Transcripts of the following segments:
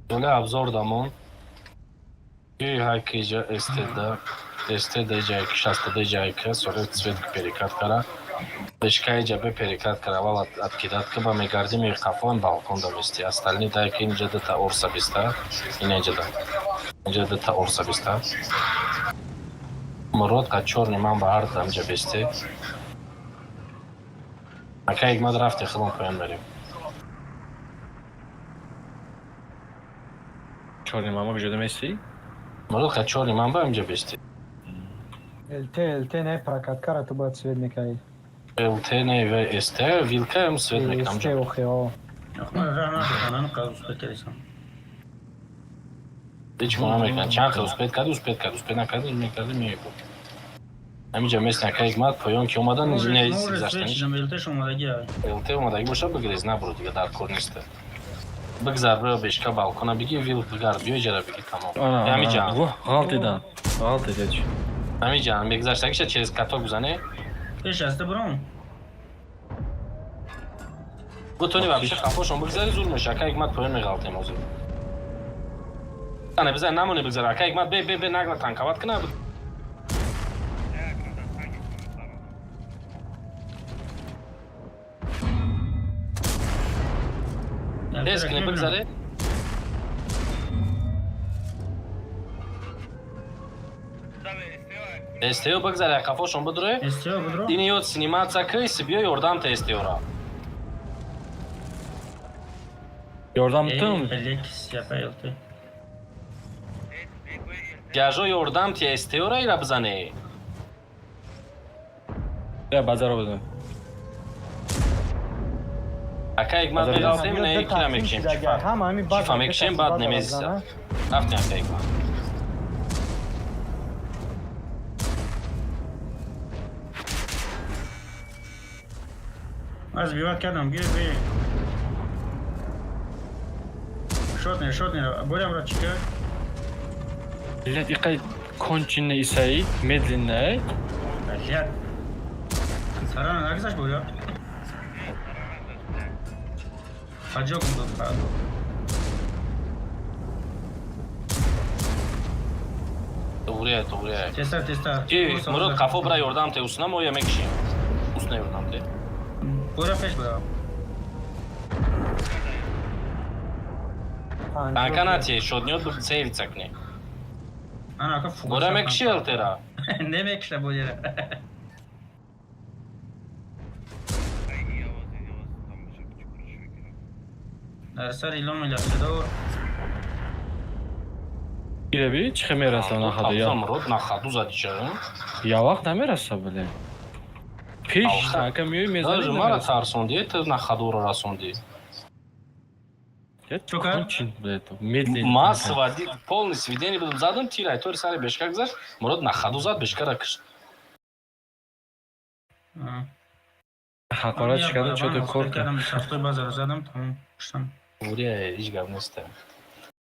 Соле обзор дамон. Ки ҳайки иҷа СТД, СТД иҷа 62 иҷа соле цвет перекат кара. Бешка иҷа бе перекат кара, аввал откидат ка ба мегарди меқафоан балкон да мести. Остальные дай ки инҷа дата орса биста. Ина инҷа да. Инҷа дата орса биста. Мурод қа чорни ман ба ҳар дамҷа бесте. Ака ҳикмат рафте хилон поён мерем. Чорни мама куҷода местӣ? Мурод қа чорни ман ба инҷа бесте. ЛТ, ЛТ не, прокаткара ту бояд свет мекардӣ. ЛТ не, в СТ, вилка ам свет мекунам. СТ охе, о. Ман раҳ надодам, ҳамин успеть кардисам. Ҳеҷ мо намекунад. Чанд хел успеть карди, успеть карди, успеть накарди, мекарди, мебуд. Ҳаминҷа мест ака ҳикмат поён ки омадан гузаштан. ЛТш омадагӣ. ЛТ омадагӣ боша, бигрез, набуро, дига дар кор нест. Бигзар, биё бешка балкона биги, вил бигард, биё иҷара биги, тамом. Ҳаминҷа. Ғалтидан. Ғалтида чи? Ҳаминҷа мегузаштагиша через каток бизане. Пеш аста буром. Бутони вообще қафошон бигзари, зур меша. Ака ҳикмат, поён меғалтем ҳозир. Бизане, бизане, намоне бигзара. Ака ҳикмат, бе, бе, бе, нагла танковать кина. Тез кини бигзаре. СТО бигзаре, қафошон бидуре. СТО бидро. Ини ёд сниматься киси, биё ёрдам та СТО-ра. Ёрдам тум. Лекс япа ЛТ. Гажо ёрдам ти СТО-ра ира бизане. Я базаро бизан. Ака ҳикмат, меғалтем, ина якира мекшем. Ҳама ҳамин база. Чифа мекшем, баъд немезиса. Рафтем, ака ҳикмат. Аз биват кардам, биё, бе. Шотне, шотне, борям ра чика. Блядь, иқай конченый исаи, медленный. Блядь. Сарана нагзаш боря. Хаҷокум дод фаъдо. Туғрия, туғрия. Тезтар, тезтар. Ки, Мурод, қафо бира ёрдам те, усна моя мекшем. Усна ёрдам те. Боря пеш бира. Танка натие, шодниёт сейвица кне. Ана ака фуга. Боря мекши ЛТ-ра. Немекша боря. Дар сари илон мелахшадор. Ираби чӣ мераса на ходу я? Мурод на ходу зади чаро? Я вақт намераса, блядь. Пеш танка миёй мезани. Даже мара тарсонди, ту на ходу расонди. Кончин, блядь, медленный. Ма свади полный сведение будам задам тирай, тори сари бешка гузашт, Мурод на ходу зад, бешкара кишт. Ҳақорат чӣ кардам, чё кор кардам, шахтои базаро задам, тамом, куштам. Урия, ҳеҷ гап нест.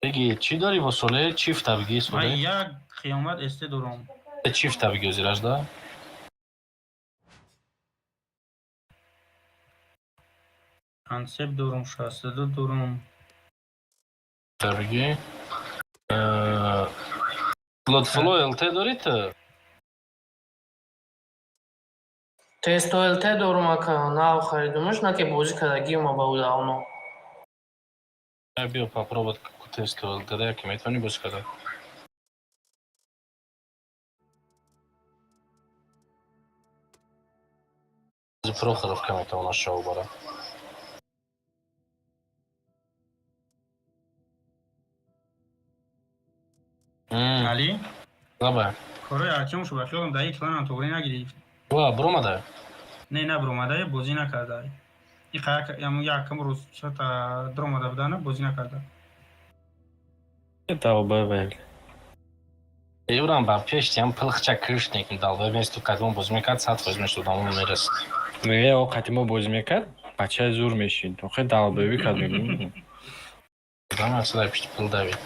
Беги, чӣ дорӣ бо соле? Чифта биги, соле? Ман як қиёмат СТ дорам. Чифта биги озираш да? Концепт дорам, 62 дорам. Биги. Лотфулло ЛТ дорӣ ту? Тесто ЛТ дорум, ака, нав харидумаш, на ки бозӣ кардагима ба ӯ давно. Биё попробовать тесто ЛТ да, яке метавонӣ бозӣ карда. Прохоровка метавона шоу бара. Али? Лаба. Корои Артём шо ба хиёлам дар ин кланам тоғрӣ нагирифт. Ва, буромада? Не, набуромада, бозӣ накарда. И якм рӯз чата дуромада будана, бозӣ накарда. Долбоеб. Юрам ба пеш тиам пилхча крышник долбоеб месту кадом бозӣ мекард, 100% мешуд, одамон мерасид. Не, о қати мо бозӣ мекард, бачаи зур мешид. Охе долбоебӣ кард мегӯм. Одам асла пишти пил давид.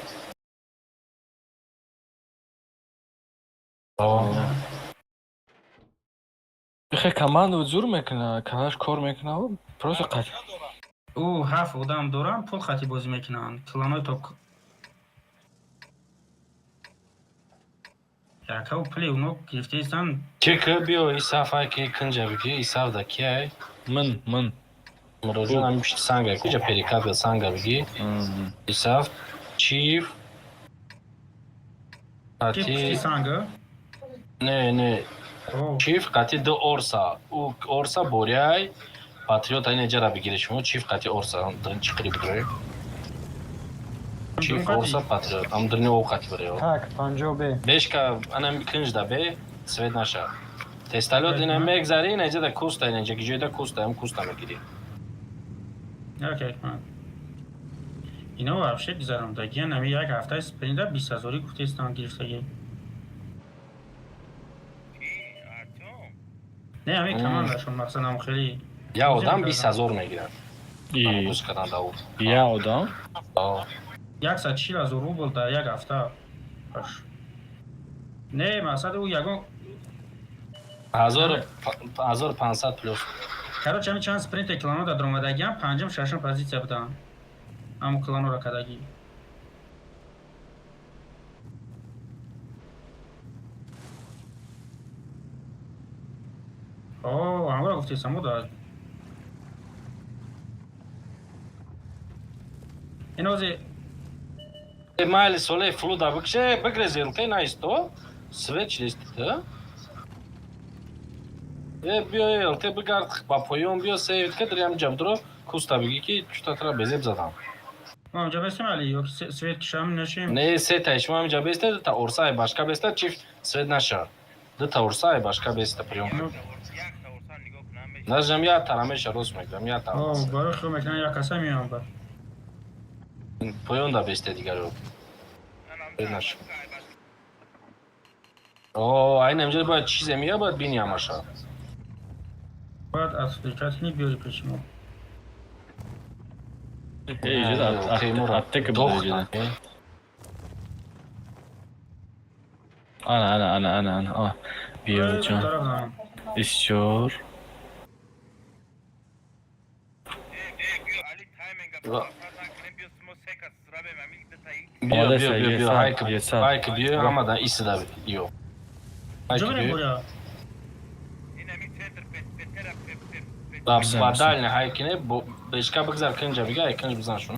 Ихе команду зур мекуна, канаш кор мекуна, просто қати. Ӯ ҳафт одам дорам, пул хати бозӣ мекунанд. Кланои топ Якав пули уно гирифтаистан. Ки ки биё исаф ай ки кунҷа бигӣ, исаф да ки ай? Мин, мин. Муроҷон ами пишти санга, куҷа перекат санга бигӣ. Исаф, чиф, Ки пушти қати санга? Не, не. О. Чиф қати ду орса. У орса боряй. Патриот ай неҷара бигире шумо чиф қати орса. Дрин чиқири бидрои. Чиф орса патриот. Ам дрини о қати борео. Так, 50 бе. Бешка анам кинж да бе свет наша. Тесталот ина мегзари, инеҷа да куста, инеҷа ки ҷойда куста, ам куста мегири. Окей. Ино вообще гузарондагиан, ами як ҳафтаи спринта 20 ҳазорӣ гуфтаистан гирифтагӣ. Не, ами командашон мақсадам хеле Я одам 20 ҳазор мегирад. И Кус кадан да у. я одам? А. 140 000 рубл дар як ҳафта. Баш. Не, мақсад ӯ ягон ҳазор 1500 плюс. Короче, ами чанд спринте клано дар омадагиам, панҷум, шашум позитсия будам. Ҳамун кланора кардагӣ. О, ҳамора гуфтесам да. Ин ози Майли соле флуда бикше, бигрезелте наисто. Свет члистите. Э, биё, элте бигард ба поён биё, сейвит ка дрям ҷабдро куста биги ки чута тра безеб задам. Мо ҳамҷа бестем, али, ё ки свет кишам нашем? Не, се та ишма ҳамҷа беста, та орса башка беста, чиф свет наша. Ду та орса башка беста приём. Нажам я тарамеша рост мегирам, я О, та. барои хел мекунам, як каса меоям ба. Поён да бесте дигаро. Свет наша. О, айн ҳамҷа бояд чизе мея, бояд бини ҳамаша. Бояд отвлекать кунӣ, биёри пеши мо. Э, аптека буда иҷода. Ана, ана, ана, ана, ана. А, биё ҷон. Тараф дорам. 24. Биё, Омода биё, аст, биё, биё, есад, ҳайк, есад. ҳайк биё, ҳамадан исида биё. Ҳайк Ҷо мерем биё. боря? Ба Бизан, ба бизан. дальний ҳайкине, бешка бигзар кинҷа бига, ай кинҷ бизан шуно.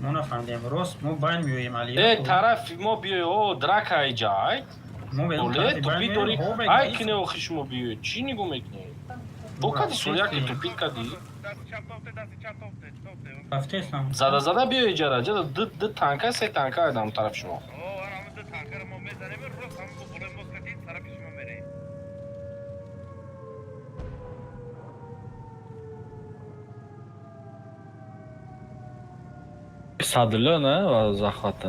Мо нафаҳмидем. Рост мо байн меоем, али. Э, тараф мо биё, о, драка ай ҷай. Мо берем Оле, тарафи байн тупи меоем, дори. ҳо мегӯем. Ай кине охи шумо биё, чӣ нигоҳ мекунӣ? Бо кади соляки тупит кади? Рафтесам. Зада зада биё иҷара, ҷада ду танка, се танка айдам тараф шумо. Садило, на, ва захвата.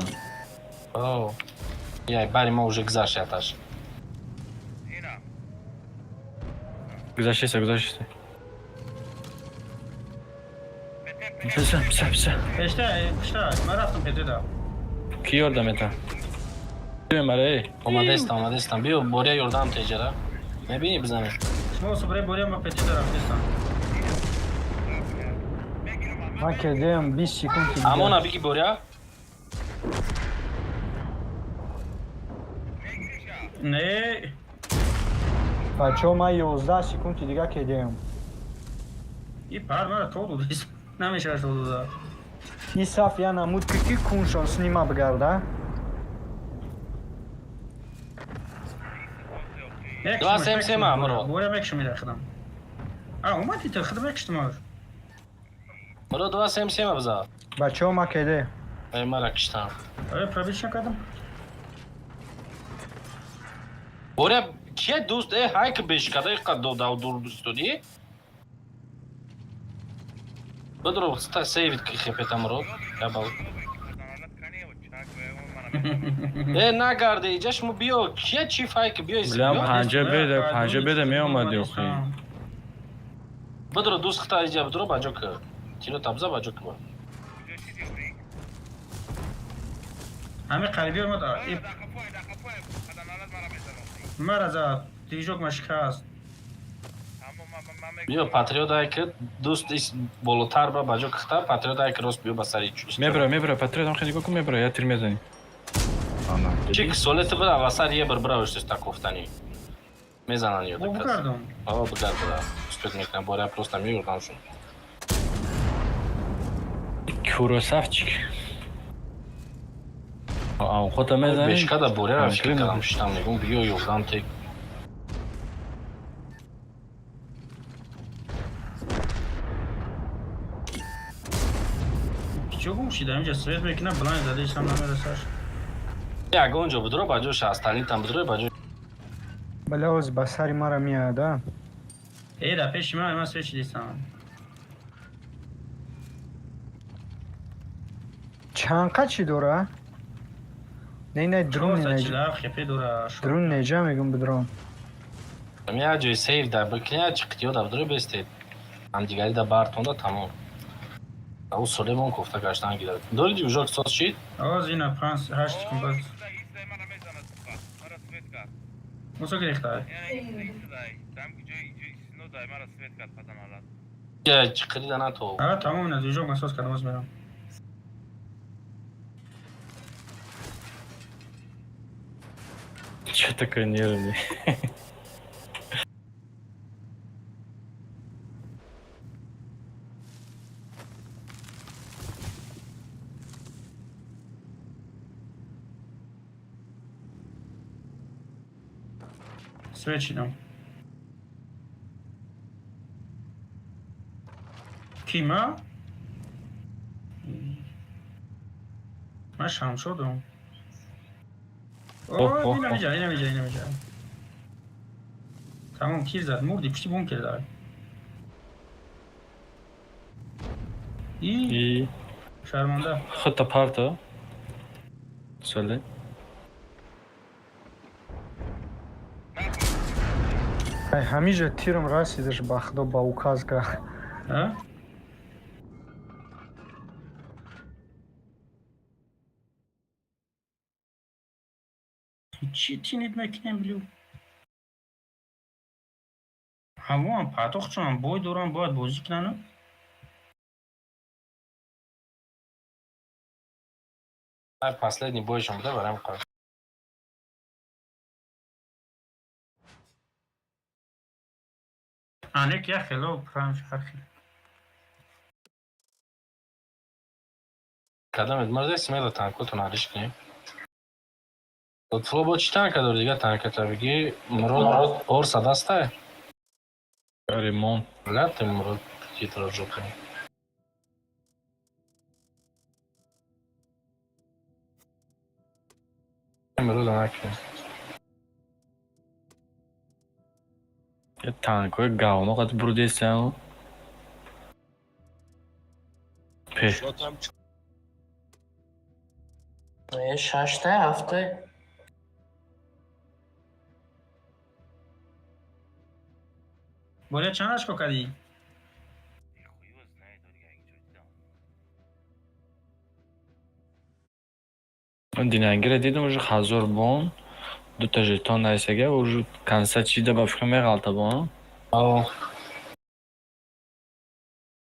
О. Яй, бари мо уже гузашт яташ. Гузаштеса, гузаштеса. Бизан, бизан, бизан. Пешта, пешта, ман рафтам петеда. Ки ёрдам мета? Биё, эй. Омадестам, омадестам. Биё, боря ёрдам теҷара. Мебинӣ бизанем. Шумо субре боря, ма петеда рафтесам. Ман кедем 20 секунд дига. Амона биги боря. Не, Бачаҳо, ман 11 секунди дига кедем. и пар мара то додис. Намешавад то дода. И саф я намуд ки куншон снима бигарда. Два сем сема, Мурод. Боря мекшам ира худам. А, омади ту, худам мекштам аш. Муро два сем сема биза. Бачаҳо, ман кеде. Ай мара киштам. Ай пробич накардам. Боря кия дӯст э ҳайк бешкада иқад додав дур дӯстоди? Бидро ста сейвит ки хепета Мурод. Ябал. Э нагарде иҷа шумо биё кия чи файк биё Билам биё. панҷа беда, панҷа беда меомади охи. Бидро дӯст хита иҷа бидро баҷо ки. Тиро табза баҷо ки. Ҳами қариби омад. И мара зад. Движок ма шикаст. Биё патриот ай ки дӯст ис болотар ба баҷо кихта патриот ай ки рост биё ба сари чӯст. Мебра, мебра, патриот ҳам хеле нигоҳ кун, мебра, я тир мезанӣ. Ана. Чик соле ту бира васар е бир бира уштеш так гуфтанӣ. Мезананд ё Бо дакас. бикардам. Ава бигард бира. Успеть мекунам, бора просто меюрдам шун. Куросавчик. Авқота мезанӣ? Бешкада боря фикр Танкри кардам шитам мегум биё ёрдам тек. Чо гум шида инҷа свет мекунад, блайн зада исам намерасаш. Ягон ҷо бидро ба ҷош аз талинтам бидро ба ҷош. Бля, оз ба сари мара меояд, а? Э, да пеши ман свет шидистам. Чанд қа чӣ дора? Не, не, дрон не. 447 хп дора. Дрон неҷа мегум бидрон. Я ҷои сейв да бикня чиқитиё да бидро бестед. Ҳамдигари да бартонда тамом. Ау солемон кофта гаштан гирад. Дори движок соз шид? Оз ина 5 8 секунд баз. Мусо гирифта. Я чиқирида на то. А, тамом ина движок насос кардам, оз мерам. Чё такой нервный? Свет шидам. Кима? Ман шамшодам. Оҳ, оҳ, Ина оҳ. миҷа, ина миҷа, ина миҷа. Тамом, кир зад, мурди, пушти бункер дар. И И шарманда. худта парто. Соле. Ай, ҳамиҷа тирам расидаш, ба худо, ба указка. А? Чӣ тинит мекунем, блю? Ҳамоам патохчунам бой дорам, бояд бозӣ кунану. Последний бойшон буда барам қар. Анек як хело пранч ҳар хел. Кадамед марда смело танкотон ариш кунем. Лутфулло бо чӣ танка дори дига танката бигӣ Мурод орса дастай? Ремонт. Ляты Мурод хитро жопа. Мурод накунем. Я танкои говно қад бурдесам. Пе. Э, шаштай, ҳафтай. Боря чанд очко кардӣ? Динангира дидам уже 1000 бон. Дута жетон найсага уже конца чида ба фикр меғалта бон. Ао.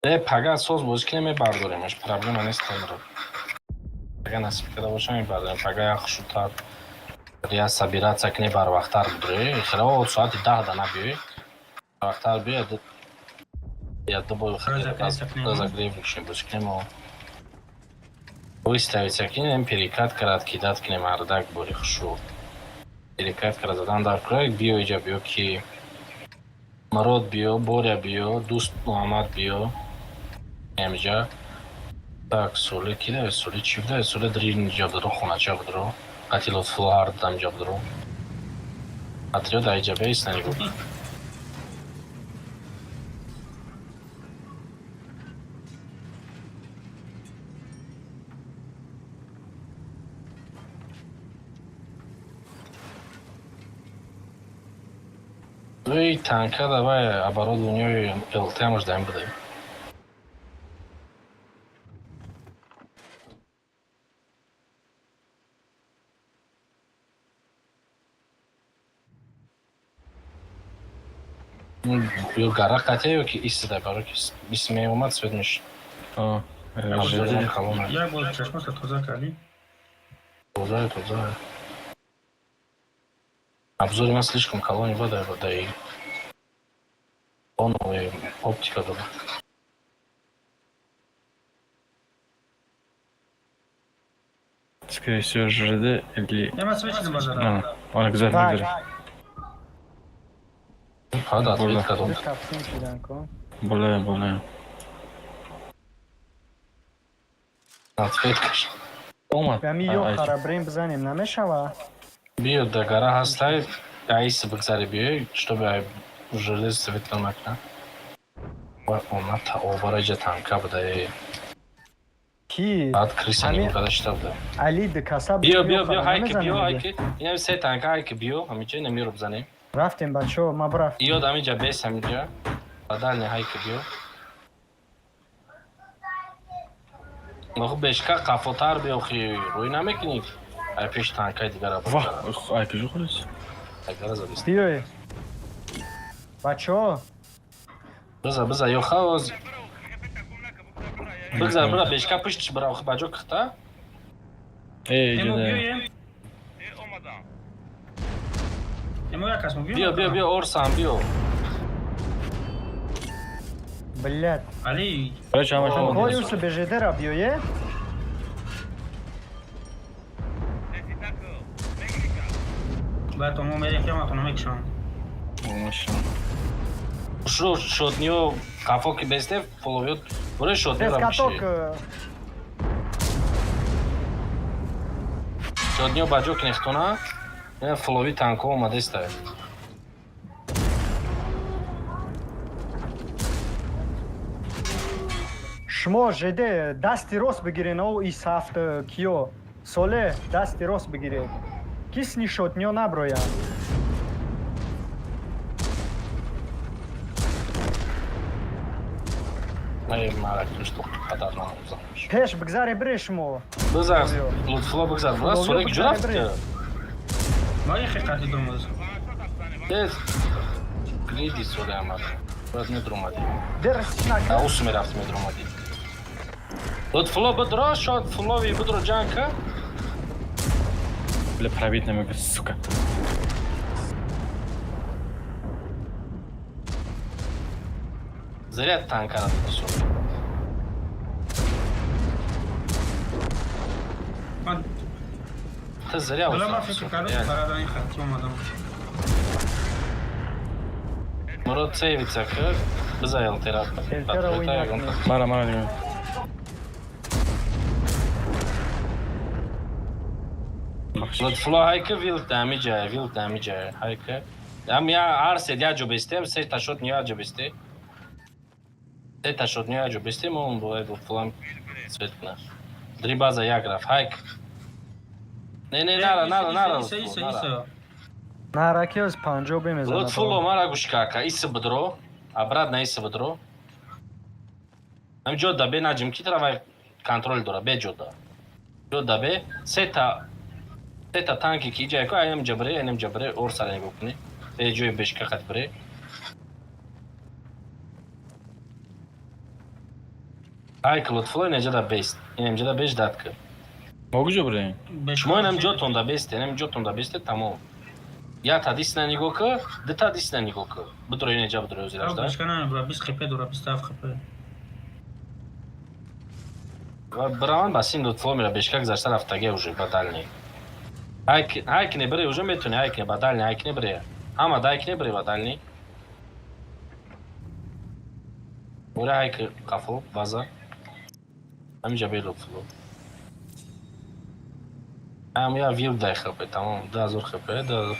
Э, пага соз бозӣ кунем мебардоремаш, проблема нест Мурод. Пага насиб карда боша мебардорем. Пага як хушутар я собираться кунем барвақттар будре. Хело соати 10 да набиёй. Барвақттар биё. Я ду бой Разогрев разогрев бозӣ кунем. О. Выставить кунем, перекат карад, кидать кунем ардак бори хушу. Перекат карад задан дар курак биё иҷа биё ки Мурод биё, Боря биё, Дӯст Муҳаммад биё. Амҷа. Так, соле кида, соле чӣ буда? Соле дрин ҷа будро, хонача будро. Қати Лутфулло ҳар дам ҷа будро. Отряд айҷа бейс нагу. Эй, танка давай оборудование ЛТ ждаем будаем. Ё гара қатя ё ки истида баро ки ис меомад свет меш. А, Як Як бор чашмоса тоза кардӣ? Тоза, тоза. Обзори ман слишком калони бадай бадай. Оновая оптика дора. Скорее всего, ЖД или. Ема свечи базара. А, он гузар Так. мегузара. Фақат ответка дод. Тақсим шудан ко. Боле, боле. Ответкаш. Омад. Ами ё харабрем бизанем намешава? Биё да гара ҳастай, аис бигзари биёй, чтобы ай ЖД светло накна. Ва она та обара ҷа танка буда. Ки? Баъд криса Ами- нигоҳ карда шита буда. Али д каса. Биё, биё, биё, ҳайки, биё, ҳайки. Инам се танка, ҳайки, биё, ҳамиҷа инам бизанем. Рафтем, бачаҳо, ма брафтем. Иёд ҳамиҷа бес ҳамиҷа. Бадални ҳайки биё. Ноху бешка қафотар биё хи рӯй намекунӣ. Ай пеш танкаи дигара Ваҳ, ай куҷо хӯрис? Дигара задист. Биёй. Бачаҳо, Биза, биза, ё хаоз. Бигзар, бира бешка пуштиш бира, охи баҷо кихта. Э, Емо ҷода. биёем. Емо як кас мо Биё, биё, биё, орсам, биё. блядь. Али Короче, ҳамаш Танкҳои омад. усу бежедера биёе? Баъд мо мерем ки ама намекушам. Омашон. Шо шотниё қафо ки бесте, фоловиёт. Буре шотниё ра Каток. биши. Шотниё баҷо кнехтона. Ина фолови танко омадеста. Шумо ЖД дасти рост бигирен, о ис ҳафт киё. Соле дасти рост бигире. Кисни шотниё наброянд. Ай марак что қадар намозам. Пеш бигзаре бире шумо. Бизар, Лутфулло бигзар, бира Фоловиё соле куҷо бигзаре рафт? бире. Ма ихе қати домоз. Без глиди соле амад. Бояд медромадӣ. Дерсина. Аус мерафт медромадӣ. Лутфулло бидро, шод фуллови бидро ҷанг ка. Бля, пробить намекунад, сука. Заряд танкара дод соле. Ман Та заря дала ма фикр кардам барадан ин хати омадам. Мурод сейвица ка биза елтера. Елтера уй накунед. Мара, мара нигоҳ. Лутфулло ҳайка вилк дамиҷа, вилк дамиҷа, ҳайка. Ам я арсед я ҷо бестем, се ташот ния ҷо бесте. Се ташот ния ҷо бесте, мо он бояд Лутфуллам свет кна. Дри база як раф, ҳайк. Не, не, нара, нара, нара. Иса, иса, Лутфулло, нара. иса. Нараки оз панҷо бемезанад. Лутфулло мара гӯш кака, иса бидро, обратно иса бидро. Ам ҷо да бе наҷим ки тара вай контрол дора, бе ҷо да. Ҷо да бе, сета танки ки иҷа ко айнам ҷабре, айнам ҷабре, ор сара нигоҳ кунӣ. Бе ҷои бешка қат бире. Ай Лутфулло инҷа да бест. Инам ҷа да беш дад ки. Мо куҷо бурем? Шумо инам ҷотон да бесте, инам ҷотон да бесте, тамом. Я та дисна нигоҳ ки, ду та дисна нигоҳ ки. Бидро инҷа бидро озираш да. Бешка намебра, 20 хп дора, 27 хп. Ва бираван ба син Лутфулло мера бешка гузашта рафтаге уже ба дальний. Ҳайк не бире уже метуни, ҳайк не ба дальний, ҳайк не бире. Ҳама да ҳайк не бире ба дальний. Ура ҳайк қафо база. Ҳаминҷа бе Лутфулло. Ҳам я вил дай хп, тамом, 2000 хп, 2000.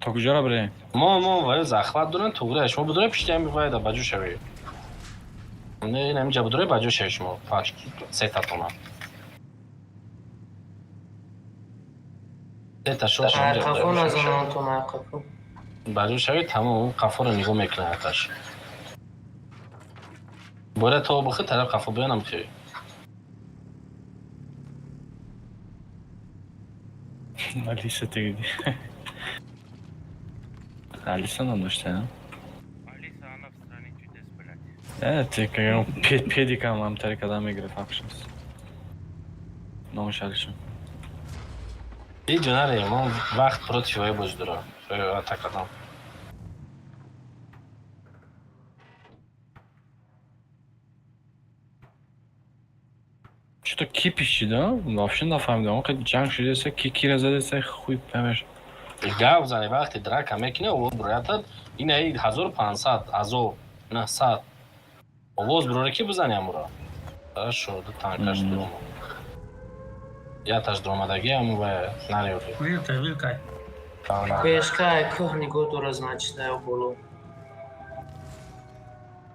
То куҷоро бирем? Мо вай захват дорем, туғри шумо бидорем пишти ҳами вай да баҷо шавед. Не, ин ҳаминҷа бидорем баҷо шавед шумо. Панҷ сетатона. Сета шо Ай ҳаминҷа қафо бидорем, шавед. назанам тон, ай қафо. Баҷо шавед, тамом, он қафоро нигоҳ мекунад аташ. Бояд то бихи тараф қафо биёнам хи. Алиса ты где? Алиса нам дошта, Алиса, она в стране чудес, блядь. Э, педикам ҳамтари када мегирифт, ҳақш аст. Номаш Алишон. Иҷо нарем, он вақт против вай бозӣ дора. Атакадан. Что-то кипиш шида, вообще нафаҳмидам. Он қад ҷанг шудеса, ки кира задеса, хуй памеш. Гав зани, вақти драка мекунӣ, овоз буроятад, ина 1500, 1900. Овоз буроре ки бизани амуро. Хорошо, ду танкаш дурома. Яташ дуромадаги аму ва нареоди. Вилкай, вилкай. Бешка кӯҳ нигоҳ дора, значит, на боло.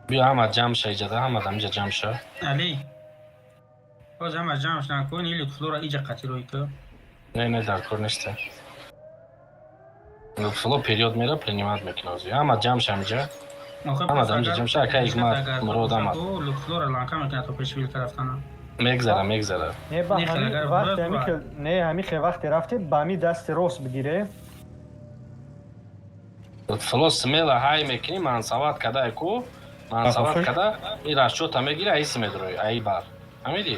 Биё, ҳама ҷамъ ша иҷада, ҳама дамиҷа ҷамъ ша. Али. Боз ҳама ҷамъ шудан кун, или Лутфуллоро иҷа қатирои ку. Не, не, дар кор несте. Лутфулло период мера принимать мекунад. Ҳама ҷамъ ша ҳамиҷа. Ҳама дамиҷа ҷамъ ша, ака Ҳикмат, Мурод омад. Лутфуллоро ланка мекунад то пеши вилка рафтана. Мегзара, мегзара. Не, ба Не, ҳами агар вақте бурад, ҳами ба. хел, не, ҳами хел вақте рафте, ба ҳами дасти рост бигире. Лутфулло смело ҳай мекунӣ, мансават кадай ку, мансават Ахаф. када, ин расчёта мегири, аи медрои, аи бар. Фаҳмидӣ?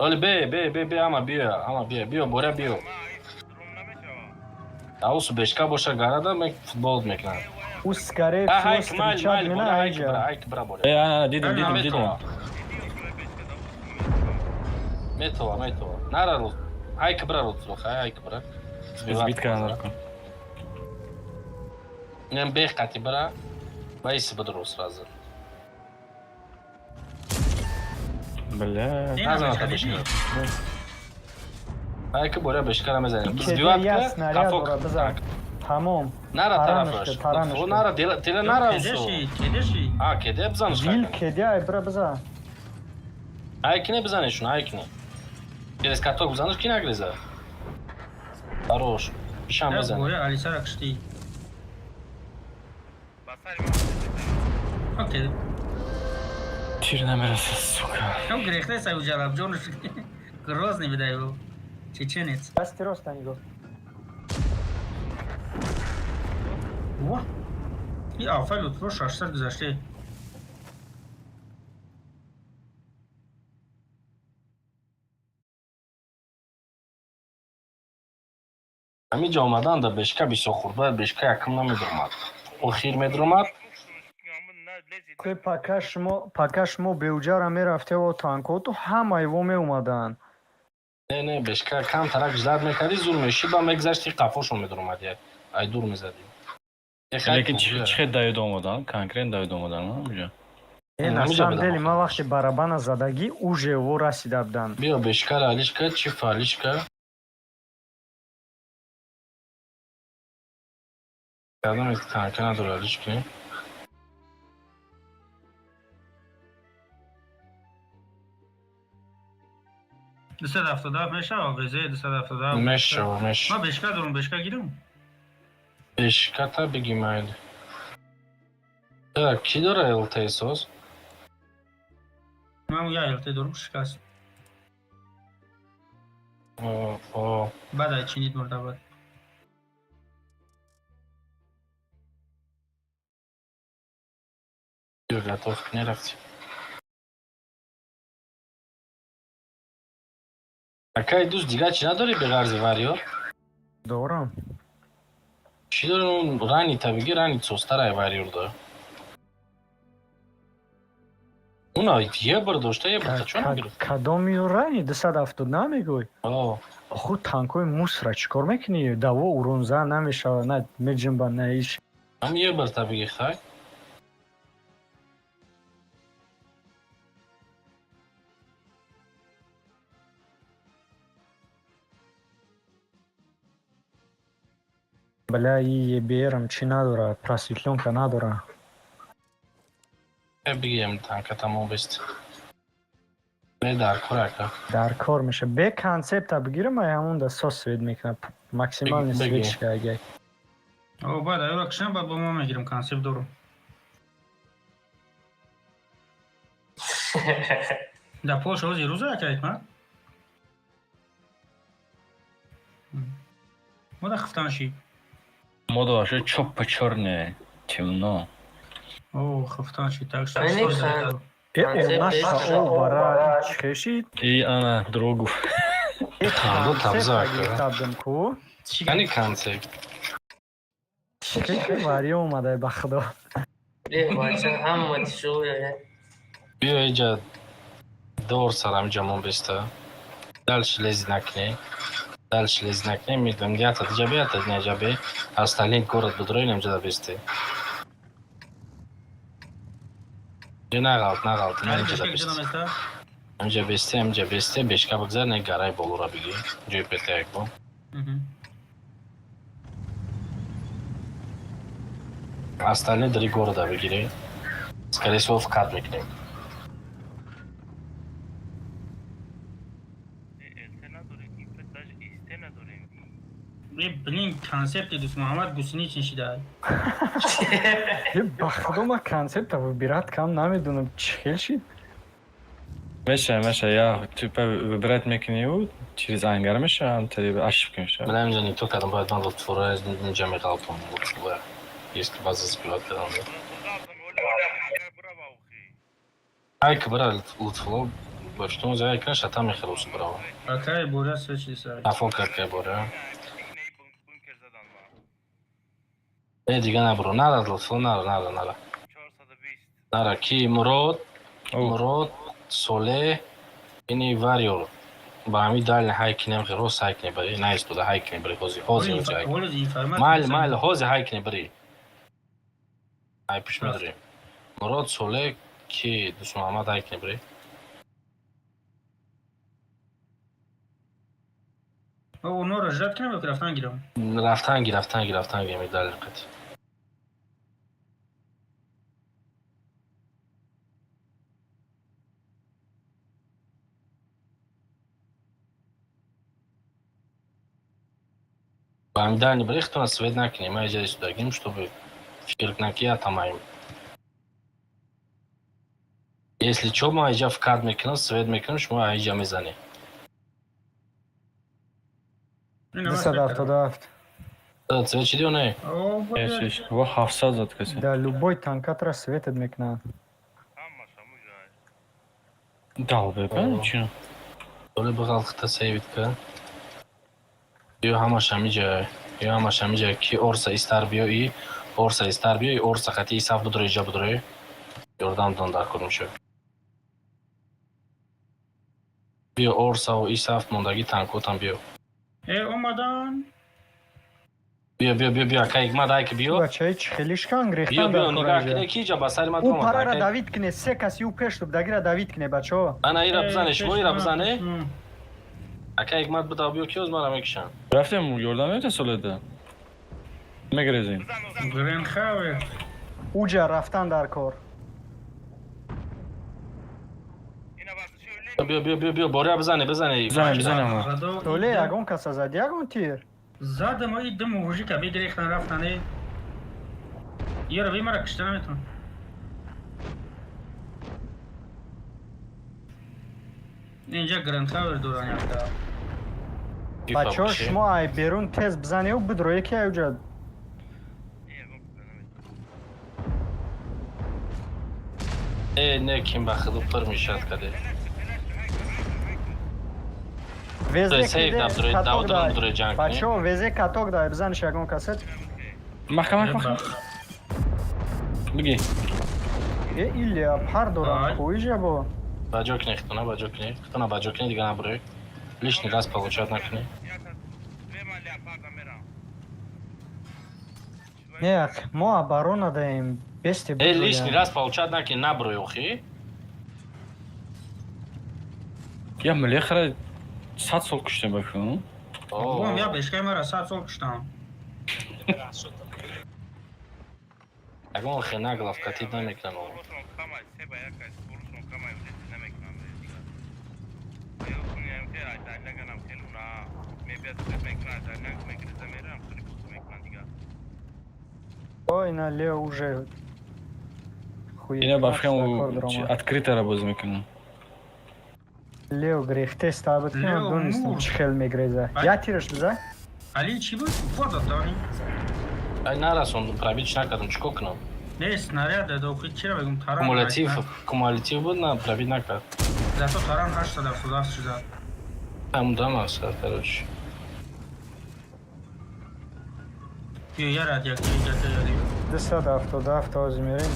Оли бе, бе, бе, бе, ама биё, ама биё, биё, боря биё. Аусу бешка боша гарада, ме футбол мекунад. Ӯ скорее А, всего хайк, майл, встречать майл, мена боря, хайк, айҷа. бра, хайк, бра, боря. Э, ана, дидим, дидим, дидим. Метова. Метова, метова. Нара ру. Хайк, бра, Лутфулло, хай, хайк, бра. Сбить кана кун. Нем бех қати бра. Баиси бидро сразу. Бля. Назан та бешка. Хайк, боря, бешкара мезанем. Кеде Сбиват як ка, снаряд кафок. дора, бизан. Тамом. Нара Таранаш тарафаш. ка, таранаш Лутфулло ка. нара, дела, дела нара усу. Кедеши, кедеши. А, кеде бизаниш. Вил кеде ай бира бизан. Хайк не бизанишун, хайк не. Через каток бизаниш ки нагреза. Хорош. Бишам бизан. Боря Алисара кишти. Окей. Тир намераса, сука. Кам грехте са уҷалаб ҷонш. Грозный бидай ӯ. Чеченец. Дасти роста нигоҳ. Во. И алфа Лутфулло 600 гузаште. Ҳамин ҷо омадан да бешка бисёр хурд, бояд бешка якм намедромад. Охир медромад. Ке пока шумо беуҷара мерафтево танкоту ҳамаи во меомаданд. Не, не, бешка кам тарак ждать мекардӣ, зур мешид, ба мегзашти, қафошон медромад як. Ай дур мезадӣ. Лекин чӣ хел давид омадан? Конкретно давид омадан, уҷа. Э, на Ҳамиҷа самом будам деле охир. ман вақте барабана задагӣ уже во расида буданд. Биё, бешкара алишка, чи фалишка. Кадом танка надора алиш кунем? 277 мешава, ВЗ 277. Мешава, мешава. Ма бешка дорум, бешка гирам. Бешката биги майли. Так, ки дора ЛТ соз? Ман я ЛТ дорум, шикаст. О, о, Баъд ай чинид мурда бад. Биё, готов, не рафти. Акай дӯст, дигар чӣ надорӣ беғарзи вариёр? Дорам. Чӣ дорӣ? Он рани та биги, рани состарай вариёр да. Уна ебр дошта, ебр та чо нагирифт? Кадоми рани 270 намегӯй? О, Оху танкои мусра чӣ кор мекунӣ? Даво урунза намешава, на меҷунба, на иш. Ҳам ебр та биги хай. Бля, и ЕБР-ам чӣ надора, просветлёнка надора. Э, бигием танка тамом бест. Не дар кор ака. Дар кор меша. Бе концепта бигирам, ай ҳамон да сос свет мекунам. Максимальный Беги. свет шка. О, баъд аюра кишам, баъд бо ма мегирам, концепт дорум. Дар Полша ҳозир рӯза ака Ҳикмат? Мода хифтан шид. Мода вообще чоппа чёрная, темно. О, хафтан шид, так что. Яъне хан- Э, онаша о бара чӣ хешид? И ана дурӯғ гуфт. Э, Хандо концепт табза, гирифта будем ку. Яъне концепт. Чӣ хеши вари омадай, ба худо. Э, бача, ҳама тяжёлые. Биё иҷа дор сарам ҷамон беста. Дальше лези накунӣ. Дальше лези накунӣ. Медонам, ята диҷа бе, ята диҷа бе. Остальные город будрои намҷада бесте. Ё нағалт, нағалт, намҷада бесте. Амҷа бесте, амҷа бесте, бешка бигзар, не гарай болура бигӣ. Ҷои петаяк бо. Остальные три города бигирӣ. Скорее всего, вкат мекунем. Блин, концепти дӯст Муҳаммад гусеничный шида. Э, ба худо, ман концепта выбирать кам намедонам, чӣ хел шид. Меша, меша, я типа выбирать мекунӣ, через ангар меша, ҳамтари ошибка меша. Бля, инҷа не то кардам, бояд ман лутфура инҷа меғалтам. Лутфура. Если вас забивать кардам. Ай, бара лутфуло, ба что за ай каш ата мехелус брава. Акай бора свечи са. Афон какай бора. Э, дига набро, нара лутфуло, нара, нара, нара. Нара ки Мурод, Мурод, Соле, ини вариор. Ба ҳами дальний ҳай кинем, рост ҳай кинем бари, найс буда ҳай кинем бари, ҳози, ҳози инҷа ҳай. Майл, майл, ҳози ҳай кинем бари. Ай пиш медорем. Мурод, Соле, ки Дӯст Муҳаммад ҳай кинем бари. Онора ждать кунем ё ки рафтан гирам? Рафтан ги, рафтан ги, рафтан ги, ами дальний қати. Ба ҳами дальний бари хитона свет накунем, ма иҷа истодагим, чтобы фикр кунам ки я тамаем. Если чо, ма иҷа вкат мекунам, свет мекунам, шумо иҷа мезанед. 277. Свет чиди ё не? Во 700 зад касе. Да, любой танкатра светет мекунад. Дал бе, чи? Толе бағал хита сейвит ка. Ё ҳамаш ҳамиҷа, ё ҳамаш ҳамиҷа ки орса истар биё и орса истар биё и орса қати и саф будро иҷа будро. Ёрдам дон дар кор мешавад. Биё орсаву и саф мондагӣ танкотам биё. Э, омадан. Биё, биё, биё, биё, акай ҳикмат ай ки биё. Бачаи чӣ хелишкан Биё, грехтан биё, дар нигаҳ кор. кунед ки иҷа ба сари ман Ӯ омад. парара Акай. давид кине, се каси ӯ пеш дубдагира давид кине, бачаҳо. Ана ира бизане, шумо ира бизане. Акай ҳикмат буда биё ки оз мара мекушам. Рафтем, ёрдам мета соледа. Мегрезем. Гренхавер. Уҷа рафтан дар кор. Биё, биё, биё, биё, боря бизане, бизане. Бизане, бизане ма. Толе ягон каса зад, ягон тир. Задам и дим мужика бигирехтан рафтан э. Ёра ви мара кишта наметавон. Инҷа Гренхавер доран якта. Бачаҳо, шумо ай берун тез бизанеу бидро яки ай уҷа. Э, не, ким ба худу пир мешад каде. Везе Сейв киде, дабдурой, каток давдрон дай. будурой ҷанг кунӣ. Бачаҳо, везе каток дай, бизаниш ягон касет. Маха, маха, маха. Биги. Э, Илья, пар Ай. дорам, хуиҷа бо. Ба ҷо кунӣ, хитона ба ҷо кунӣ, хитона ба ҷо кунӣ, дига набурой. Лишний раз получать накунӣ. Не, мо оборона даем. Бесте Э, лишний раз получать накунӣ, набурой охи. Я млехара 100 сол куштем ба фикрм. Бом я бешкай мара 100 сол куштам. Ягон хе наглав катид намекунам. О, ина Лео уже. Хуй. Ина ба фикрам открыто бозӣ мекунам. Лео грехте ставит, Лео донистам мурд. чӣ хел мегреза. Ай. Я тираш биза? Али чӣ буд? Фото дани. Ай нарасондум, пробить накардам, чӣ кор кунам? Не, снаряд дохил чира бегум таран. Кумулятив, кумулятив буд, на пробить накард. Зато таран 877 шуда. Там да мақсад, короче. Ё я радиоактив ҷата ёди. 277 ҳозир мерем.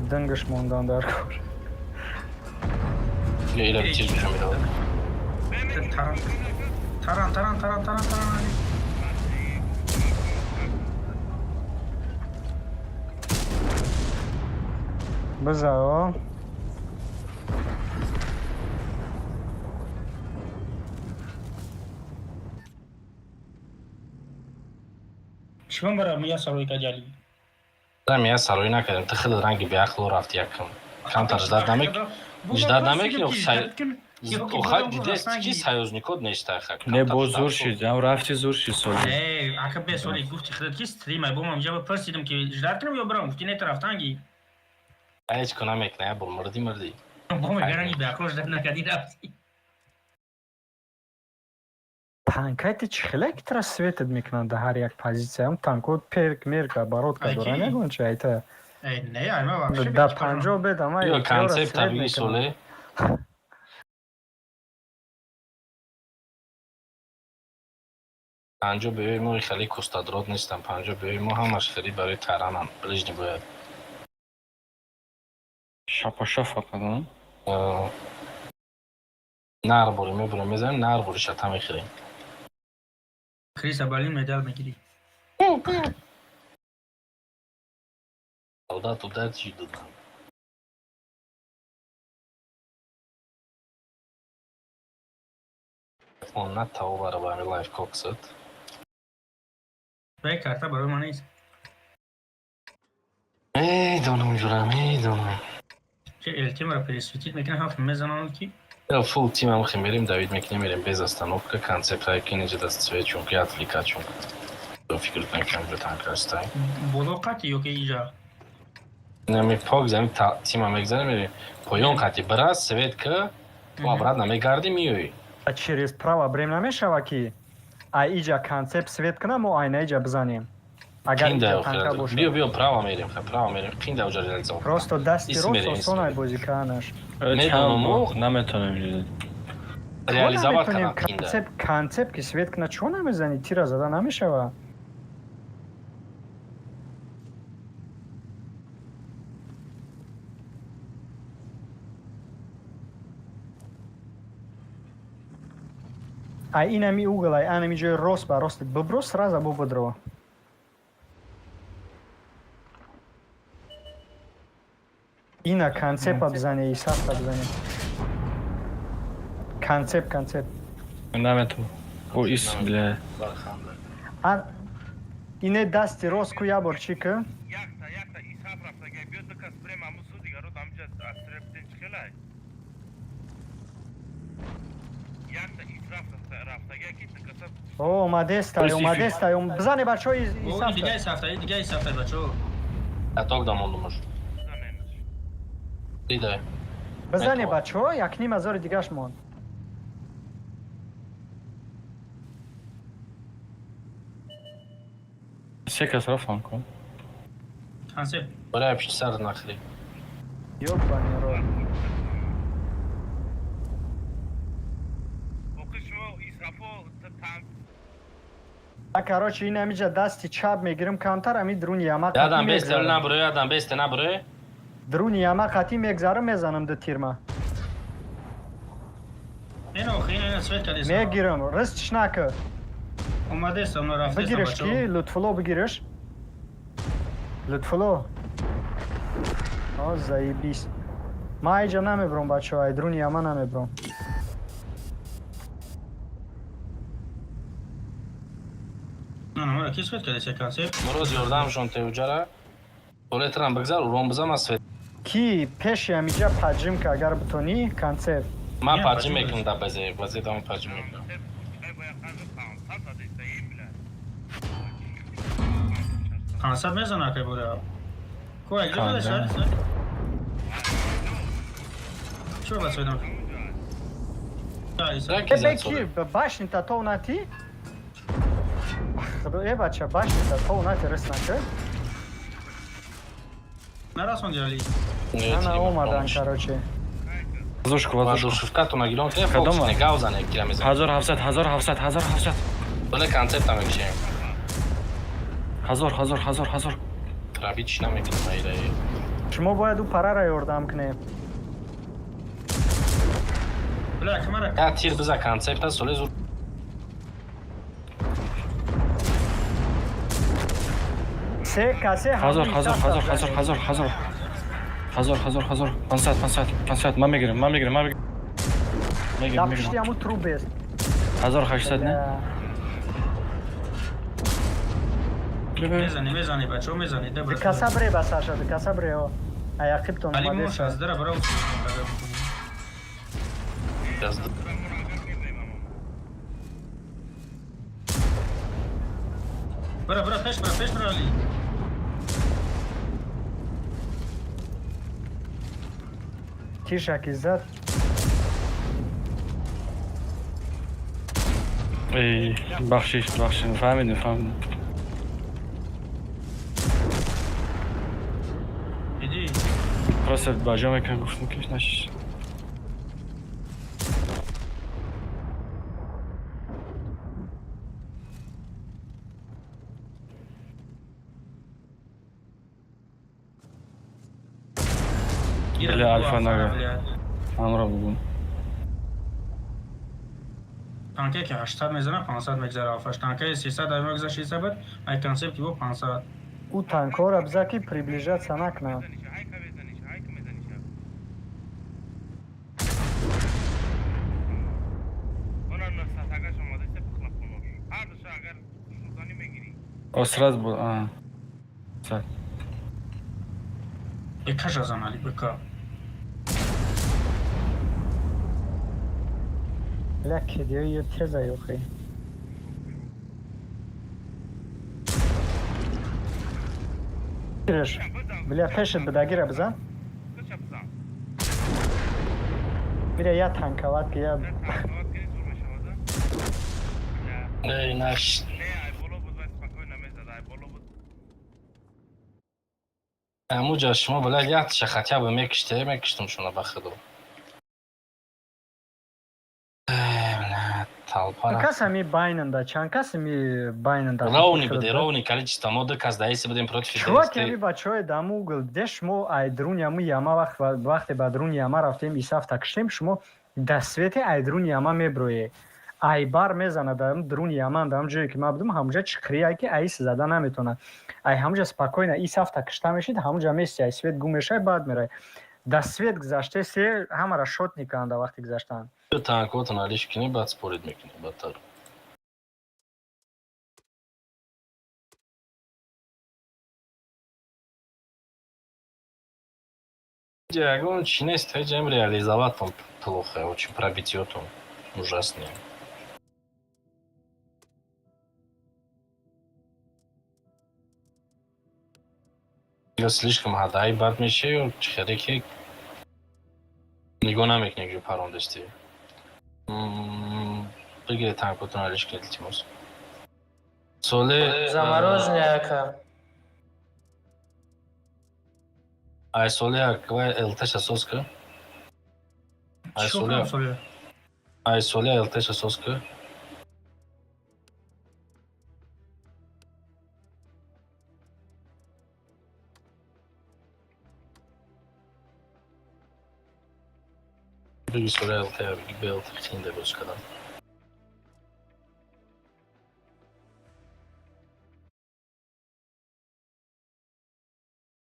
Дангаш мондан дар кор. Ё ила тир бижам ила. Таран. Таран, таран, таран, таран, таран. Бизао. Чимон бара мия сарои каҷали. Дам я сарои накардам. Ты хеле ранги беақло рафт якм. Камтар ждать намек. Ждать намекунӣ, Охай дидест ки союзникот неста ха. Не, боз зур шид, ам рафти зур шид соли. Не, ака бе соли гуфти худат ки стрим ай бомам ҷаба пурсидам ки ждать кунам ё барам, гуфти не тарафтанги. Ҳеҷ ко намекунӣ, я бур мурди мурди. Бо мегаранги беақло ждать накади рафти. Танкайти чӣ хеле ки тра светат мекунанд дар ҳар як позитсия. Ам танко перк мерка бородка Ай, доранд ки? ягон чи айта. Эй, не, ай ма вообще. Да 50 бед ама Ё концепт табиги соле. 50 беои мо хеле кустадрот нестам. 50 беои мо ҳамаш хеле барои таранам. Ближний бояд. Шапаша фақат, а? Нар бури мебурем, мезанем, нар бури шата мехӯрем. Криса балин медал мегири. Солдат удачи додам. Он на таовара ба ами лайф коксад. Бе карта барои ман нест. Медонам ҷурам, медонам. Ки ЛТ-ро пересветить мекунам, ҳам мезананд ки Я фул тимам хе мерем, Давид мекунем, мерем без остановка, концепт ки неҷа даст свет чунки отвлекать чунки. Фикр накунам ҷо танк растай. Боло қати ё ки иҷа. Нами пок зами тима мегзанем, мерем. Поён қати бира свет ка, ту обратно мегарди миёи. Через право брем намешава ки ай иҷа концепт свет кунам, мо айна иҷа бизанем. Агар Қинда иҷа танка охир. бошад. Биё, биё, право мерем, ха, право мерем. Қинда уҷа реализовать. Просто дасти Ис рост мерем, ис осон ай мерем. бозӣ карданаш. Медонам, Чанд мо- бор наметонем ҷида. Реализовать Наметонем кардам қинда. концепт, концепт ки свет куна чо намезанӣ? Тира зада намешава. Ай инами угол, ай анами ҷои рост ба рост бибро, сразу бо бидро. Ина концепта бизане, и сафта бизане. Концепт, концепт. Наметонам. О, ис, бля. Барханда. А ине дасти рост ку ябор чӣ ки? Якта, якта, исаф рафтага, биёд дукас прем аму су дигаро дамҷа астребтен чихелай. Якта исраф рафтага ки дукаса. О, омадестай, омадестай. Бизане, бачаҳо, О, исафта. дигаи сафта, дигаи сафта бачо. Каток да мондумуш. Заненаш. Дидай. Бизане, Метова. бачаҳо, 1,5 ҳазори дигаш монд. Се кас рафтан кун. Концепт. Барои пишти сар нахри. Ёбани рот. Охи шумо исрафо танк. А короче, ин ҳамиҷа дасти чап мегирим камтар, ами друни яма қатӣ Ядам бесте мегзарам. набуре, ядам бесте набуре. Друни яма қатӣ мегзарам, мезанам ду тирма. Не, охи, ина свет кадеса. Мегирам, рыстш нака. Омадеса, ма рафтеса Бигириш бачо. ки, Лутфулло бигириш. Лутфулло. О, заебись. Ма айҷа намебром, бачаҳо, ай друни яма намебром. На, на, ки свет кадеса концепт. Муроз ёрдамшон теуҷара. Толетрам бигзар, урон бизам аз свет. Ки пеши ҳамиҷа поджимка агар битонӣ, концепт. Ман Не, поджим поджим мекунам да базе, базе дам поджим мекунам. Ай бояд қаза 500 задеста ин бля. 500 мезана кай бора. Ко ай ҷо Канда. даса? Чо ба свет? Да, иса. Ра ки Э, зад бе ки, соле. башнита то нати? Худо, э, бача, башнита то нати рыс нака. Нарасонди, Али? Ана омадан, короче. Воздушку, воздушку. Воздушкатона гирон кунем, Кадома? фокус не гавзане кира мезанем. 1700, 1700, 1700. Боле концепта мекушем. 1000, 1000, 1000, 1000. Пробить намекунем айраи. Шумо бояд ӯ парара ёрдам кунем. Бля, камара. Я тир биза концепта соле зур. Се касе. 1000, 1000, 1000, 1000, 1000, 1000. 1000, 1000, 1000. 500, 500, 500. Ман мегирам, ман мегирам, ман мегирам. Мегирам, Дар пишти мегирам. ҳамун труп бест. 1800 не? Мезани, мезани, бачаҳо, мезани. Да, брат. Каса бре ба саша, каса бре о. Аяқибтон Али омадест. мош аз дара бара. Даст. Бара, бара, пеш бара, пеш бара, Али. Тишаки зад. Эй, бахшиш, бахшиш. Фаҳмидем, фаҳмидем. Иди. Просто ба ҷо мекунам, гуфтам ки нашиш. Бля, Альфа нага. Ҳамро бугун. Танке ки 800 мезана, 500 мегзара алфаш. Танке 300 дар мегза 600 буд, ай концепти бо 500. Ӯ танкҳоро биза ки приближаться накунанд. Мезаниша, айка мезаниша, айка мезаниша. Она насатагаш омада се пухлапунош. Ҳар душа агар шурдонӣ мегирӣ. Осрат буд, а. Сад. Бека жазан, Али, бека. Бля, кедиё теза ёхи. Гиреш. Бля, пешет бидагира бизан. Куча бизан. Бира я танковат ки я. Не танковат кунӣ зур мешавад. Не, Эй, наш. не, ай боло буд вай спокойно мезад, ай боло буд. Амуҷа шумо бля якташа хотя бы мекиште, мекиштум шуно ба худо. Эй, бля, толпа. Чанд кас ҳами байнанда? Чанд кас ҳами байнанда? Ровный буде, ровный количество. Мо ду кас даиси будем против Чуваки, ҳами ДСТ. бачаҳои даму угл, де шумо айдрун яму яма вақт вақте ба друн яма рафтем, исафта киштем, шумо да свети айдрун яма меброед. Айбар мезана дар друн яман, дар ҷое ки ман будам, ҳамуҷа чиқрия ки айс зада наметавонад. Ай ҳамуҷа спокойно исафта кишта мешид, ҳамуҷа мести, ай свет гум мешавад, баъд мерай. Да свет гузаште се ҳамара шот мекунанд дар вақти гузаштан. Танкотон алиш кунӣ, баъд спорид мекунӣ бадтар. Ягон чи нест, ҳеҷ ам реализовать он плохо, очень пробитиётон ужасные. Ё слишком ҳадаи бад меша, ё чихеле ки нигоҳ намекунӣ ки парондасти. Бигире танкотон алиш кунед, илтимос. Соле Замороженный ака. Ай соле аква ЛТ асос ка? Ай Чӣ соле кунам, Соле? Ай соле ЛТ асос ка? Биги соле ЛТ, биги БЛТ хинде боз кадам.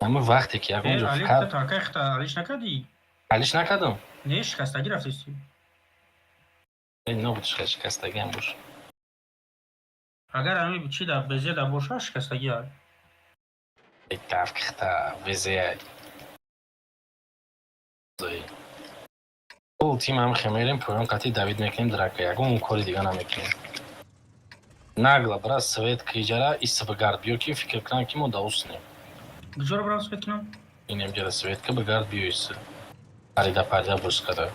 Ама вақте ки ягон ҷо Али, фақат ту танкаи хата алиш накардӣ? Алиш накардам. Не, шикастагӣ рафтисти. Эй, нобуд шикастагиам бош. Агар ҳами чи дар безе да боша, шикастагӣ ай. Эй, тавкихта, везе. Пул тим ҳам хемерем, поён қати давид мекунем драка, ягон кори дига намекунем. Нагла бра свет киҷара исбгард биё ки фикр кунам ки мо дауснем. Куҷоро барам свет кунам? Инем ҷара светка бигард биё ис. Парида парида бускада.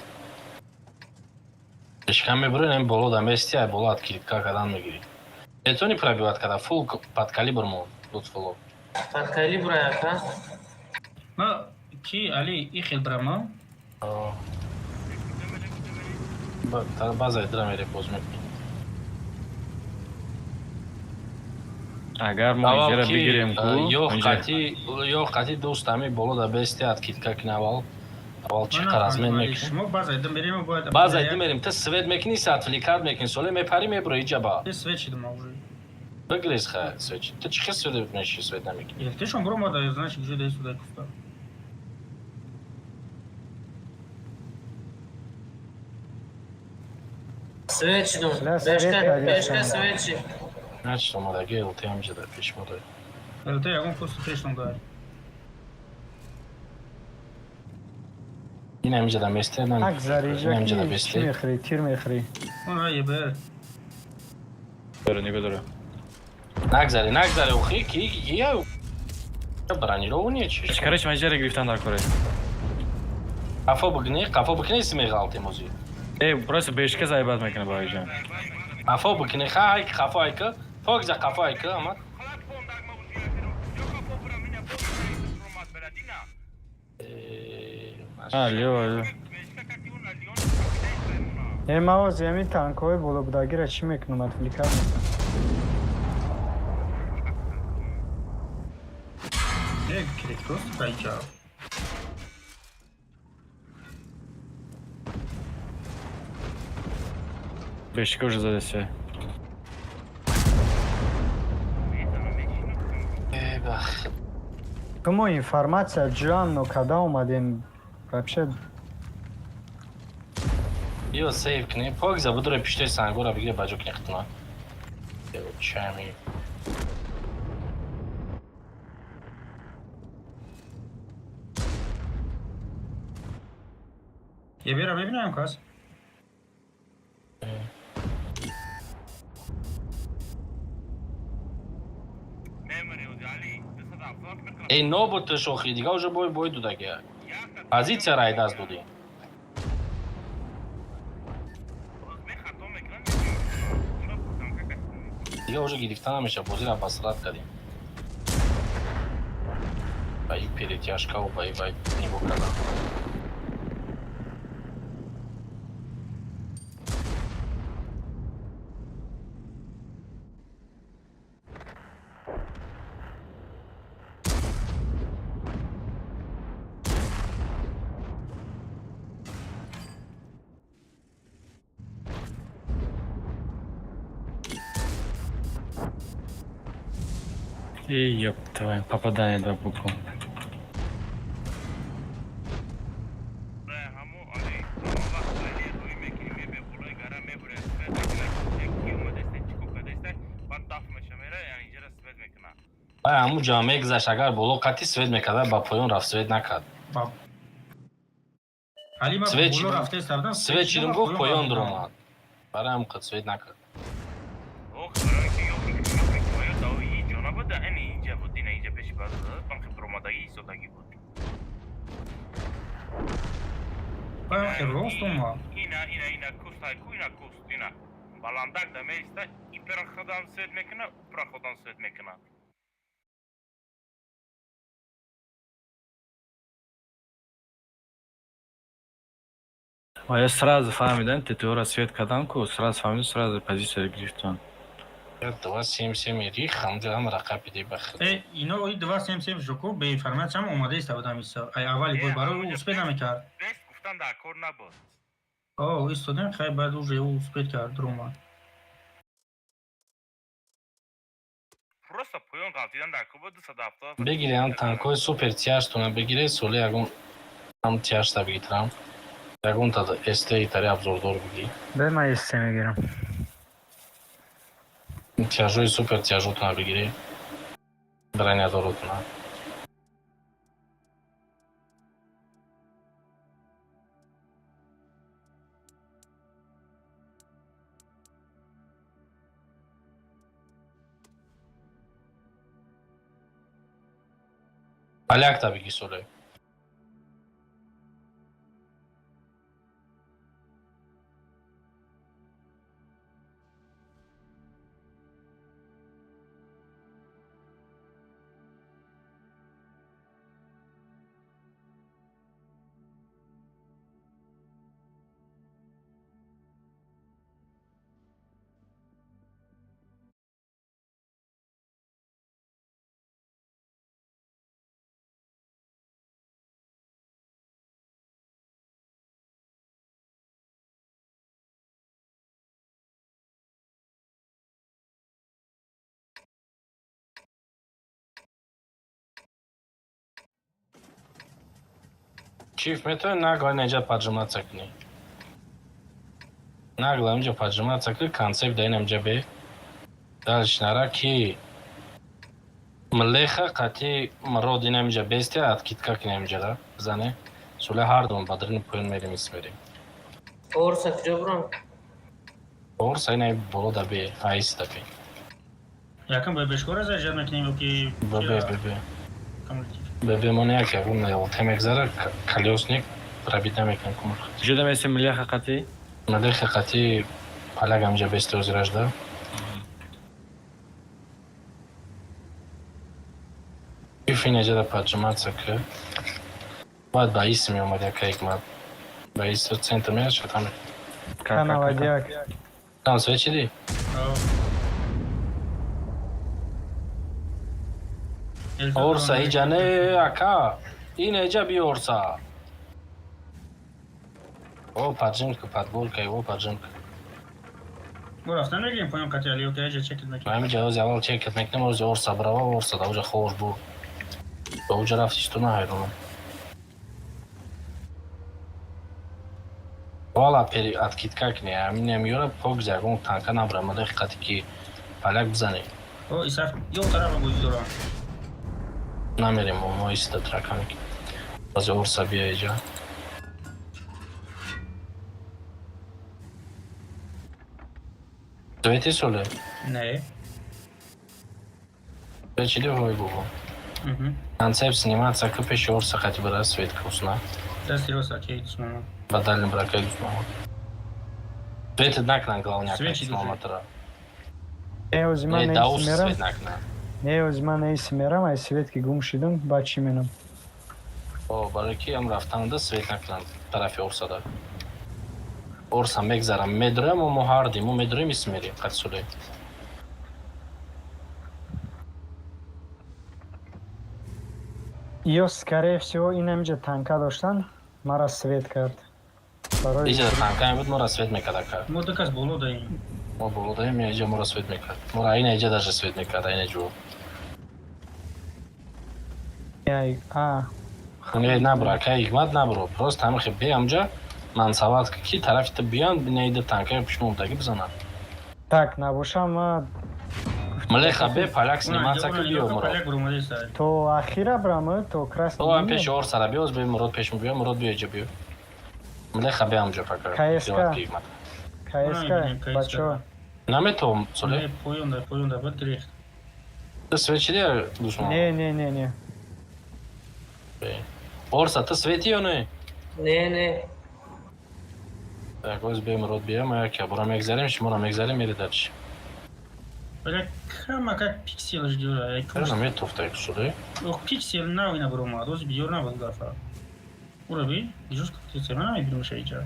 Ишкам мебурем, ем боло да мести, ай боло откидка кадан мегири. Метони пробиват када фул под калибр мо лутфулло. Под калибр ака. Ма ки Али ихел брама? База дра мере боз мекунем. Агар мо инҷара бигирем ку, ё қати дӯст ҳами боло да бести откидка кин аввал. Аввал чӣ размен мекунем? Шумо база дим мерем бояд. База дим мерем, ту свет мекунӣ, сатфликат мекунӣ, соле мепарӣ мебро иҷаба. Ты свет шидам уже. Бигрез ха, свет. Ту чӣ хел свет мекунӣ, свет намекунӣ? Ты шон бро мада, значит, где дай сюда куста. Свет шидум. Бешка, бешка свет шид. Значит, омадаги ЛТ ҳамҷа дар пеш мо дорем. ЛТ ягон куст пештон дорад. Ин ҳамҷа да месте, Ак зариҷа ки чӣ мехӯрӣ, тир мехӯрӣ? Она ебе. Дора, нигоҳ дора. Нагзаре, нагзаре, охи, ки я бронирование чи? Короче, ман иҷара гирифтан дар коре. Қафо бикунӣ, қафо бикунӣ, си меғалтем ози. Э, просто бешка зайбат мекунад ба иҷа. Қафо бикунӣ, ха, ай қафо айка. Фокза қафо айка, ама. Алло, алло. Э, ма ози ҳамин танкҳои болобудагиро чӣ мекунам, отвлекать мекунам. Э, крикос даиҷа. Бешка уже задасе. Э, бах. Мо информация ҷамъ нокарда омадем. Вообще Биё сейв кунем. Покза будуре пиштои сангора бигире ба ҷо кунӣ хитна. Чами. Ебера мебинаем кас? Эй, нобуд ту шохи, дига уже бой бой дудаги. Позиция рай даст додӣ. Дига уже гирифта намеша, бозиро басрат кардем. Ба и перетяжкаву ба и ба нигоҳ кардам. И ёб твою, попадание два букву. Ай, ҳамун ҷо мегузашт, агар боло қати свет мекард, ба поён рафт, свет накард. Али ма Свет боло чидум. рафте сардан. Свет чидум гуфт, поён дуромад. Барои ҳам қад свет накард. Рост омад. Ина, ина, ина, куст ай ку, ина куст, ина. Баландак да меиста, и пераходам свет мекуна, у проходам свет мекуна. А я сразу фаҳмидам, ТТО-ро свет кардам ку, сразу фаҳмидам, сразу позиция гирифтам. 2 7 7 рих, ҳамҷо ҳам рақаби бахт. Э, ино и 2 7 7 жуку бе информация ҳам омада иста будам иса. Ай аввали бой барои успет намекард. Бест гуфтан дар кор набуд. О, истодем, хай баъд уже успет кард дуромад. Просто поён ғалтидан дар кор буд 270. Бигире ҳам танкҳои супер тяжтона бигире, соли ягон ҳам тяжта бигитрам. Ягон та СТ тари абзордор бигӣ. Бе ма СТ мегирам. Тяжои супер тяжотона бигире. Бронядоротона. Полякта бигӣ соле. Шиф метавони нагло инҷа поджиматься кунӣ. Нагло инҷа поджиматься кунӣ, концепт да инамҷа бе. Дальше нара ки млеха қати мрод инамҷа бесте, откидка кунӣ инҷара. Бизане. Суле ҳардум бадрини поён мерем, ис мерем. Орса куҷо бурам? Орса инай боло да бе, айс да бе. Якам бешкора заезжать мекунем ё ки Бе, бе, бе. Кумулятив. Бе, бе, мо не як ягон ЛТ мегзара, колёсник пробить намекунем кумур. Куҷо дамеси милеха қати? Млеха қати паляк амҷа бесте озираш да. Иф инеҷа да поджиматься ки. Бояд ба ис меомад яка ҳикмат. Ба ис центр меяд шатам. Ка 91. Там свет чиди? Орса иҷа не, ака. Ин эҷа би орса. О, поджимка, подгорка, его поджимка. Мо рафтан мегирем поён қати али ё ки эҷа чекет мекунем. Ҳамиҷа ози аввал чекет мекунем, ози орса брава, орса да уҷа ховш бур. Ба уҷа рафти что на ҳайронам. Вала пери откидка кни, ҳамин ҳам ёра пок ягон танка набра, мада қати ки поляк бизане. О, исаф ё тарафа бозӣ дорам. Намерем, мо иста трака мекунем. Ози орса бия иҷа. Свети соле? Не. Чиди ҳой бобо? Мгм. Концепт сниматься ки пеши орса қати бара свет кусна. Дасти рост ки дусман. Ба дальним брака дусман. Свет накнан главное Свет чиди километра. Не, ози ман Не, не даус мерам. свет накнан. Не, ози ман не мерам, ай свет ки гум шидам, баъд чӣ менам? О, барои ки ам рафтанда свет накунанд тарафи орсада. Орса мегзарам, медурам, мо ҳардим, мо медурем, ис мерем қати суле. Ё, скорее всего, ин ҳамиҷа танка доштан, мара свет кард. Барои Иҷа танка буд, моро свет мекард ака. Мо ду кас боло даем. Мо боло даем, иҷа моро свет мекард. Моро ина иҷа даже свет мекард, ина ҷо. Ай, а, Не, набро, ака ҳикмат набро. Просто ҳамихе бе амҷа мансабат ки тарафи ту биён, бинаида танка пушмондаги бизананд. Так, набошам ма Млеха бе поляк сниматься ки биё мурод. Поляк бурумадеста. То ахира брам, то красный. О, ам пеши орсара биёз, бе мурод пеш биё, мурод биё иҷа биё. Млеха бе амҷа пока. КСК. Делать ки ҳикмат. КСК, бачо. Наметавом, соле. Не, поён да, поён да, бад гирехт. Ту свет чиди душман? Не, не, не, не. Орса, ту свети ё не? Не, не. Так, оз бе мурод биё, ма як бура мегзарем, шуморо мегзарем, мери дальше. Поляк кама как пикселш дора. Чаро наметофта соле? Ох, пиксел нав ина бурумад, ози биёр набуд дафа. Ура би, ижус куфтица, ман намебинам иҷа.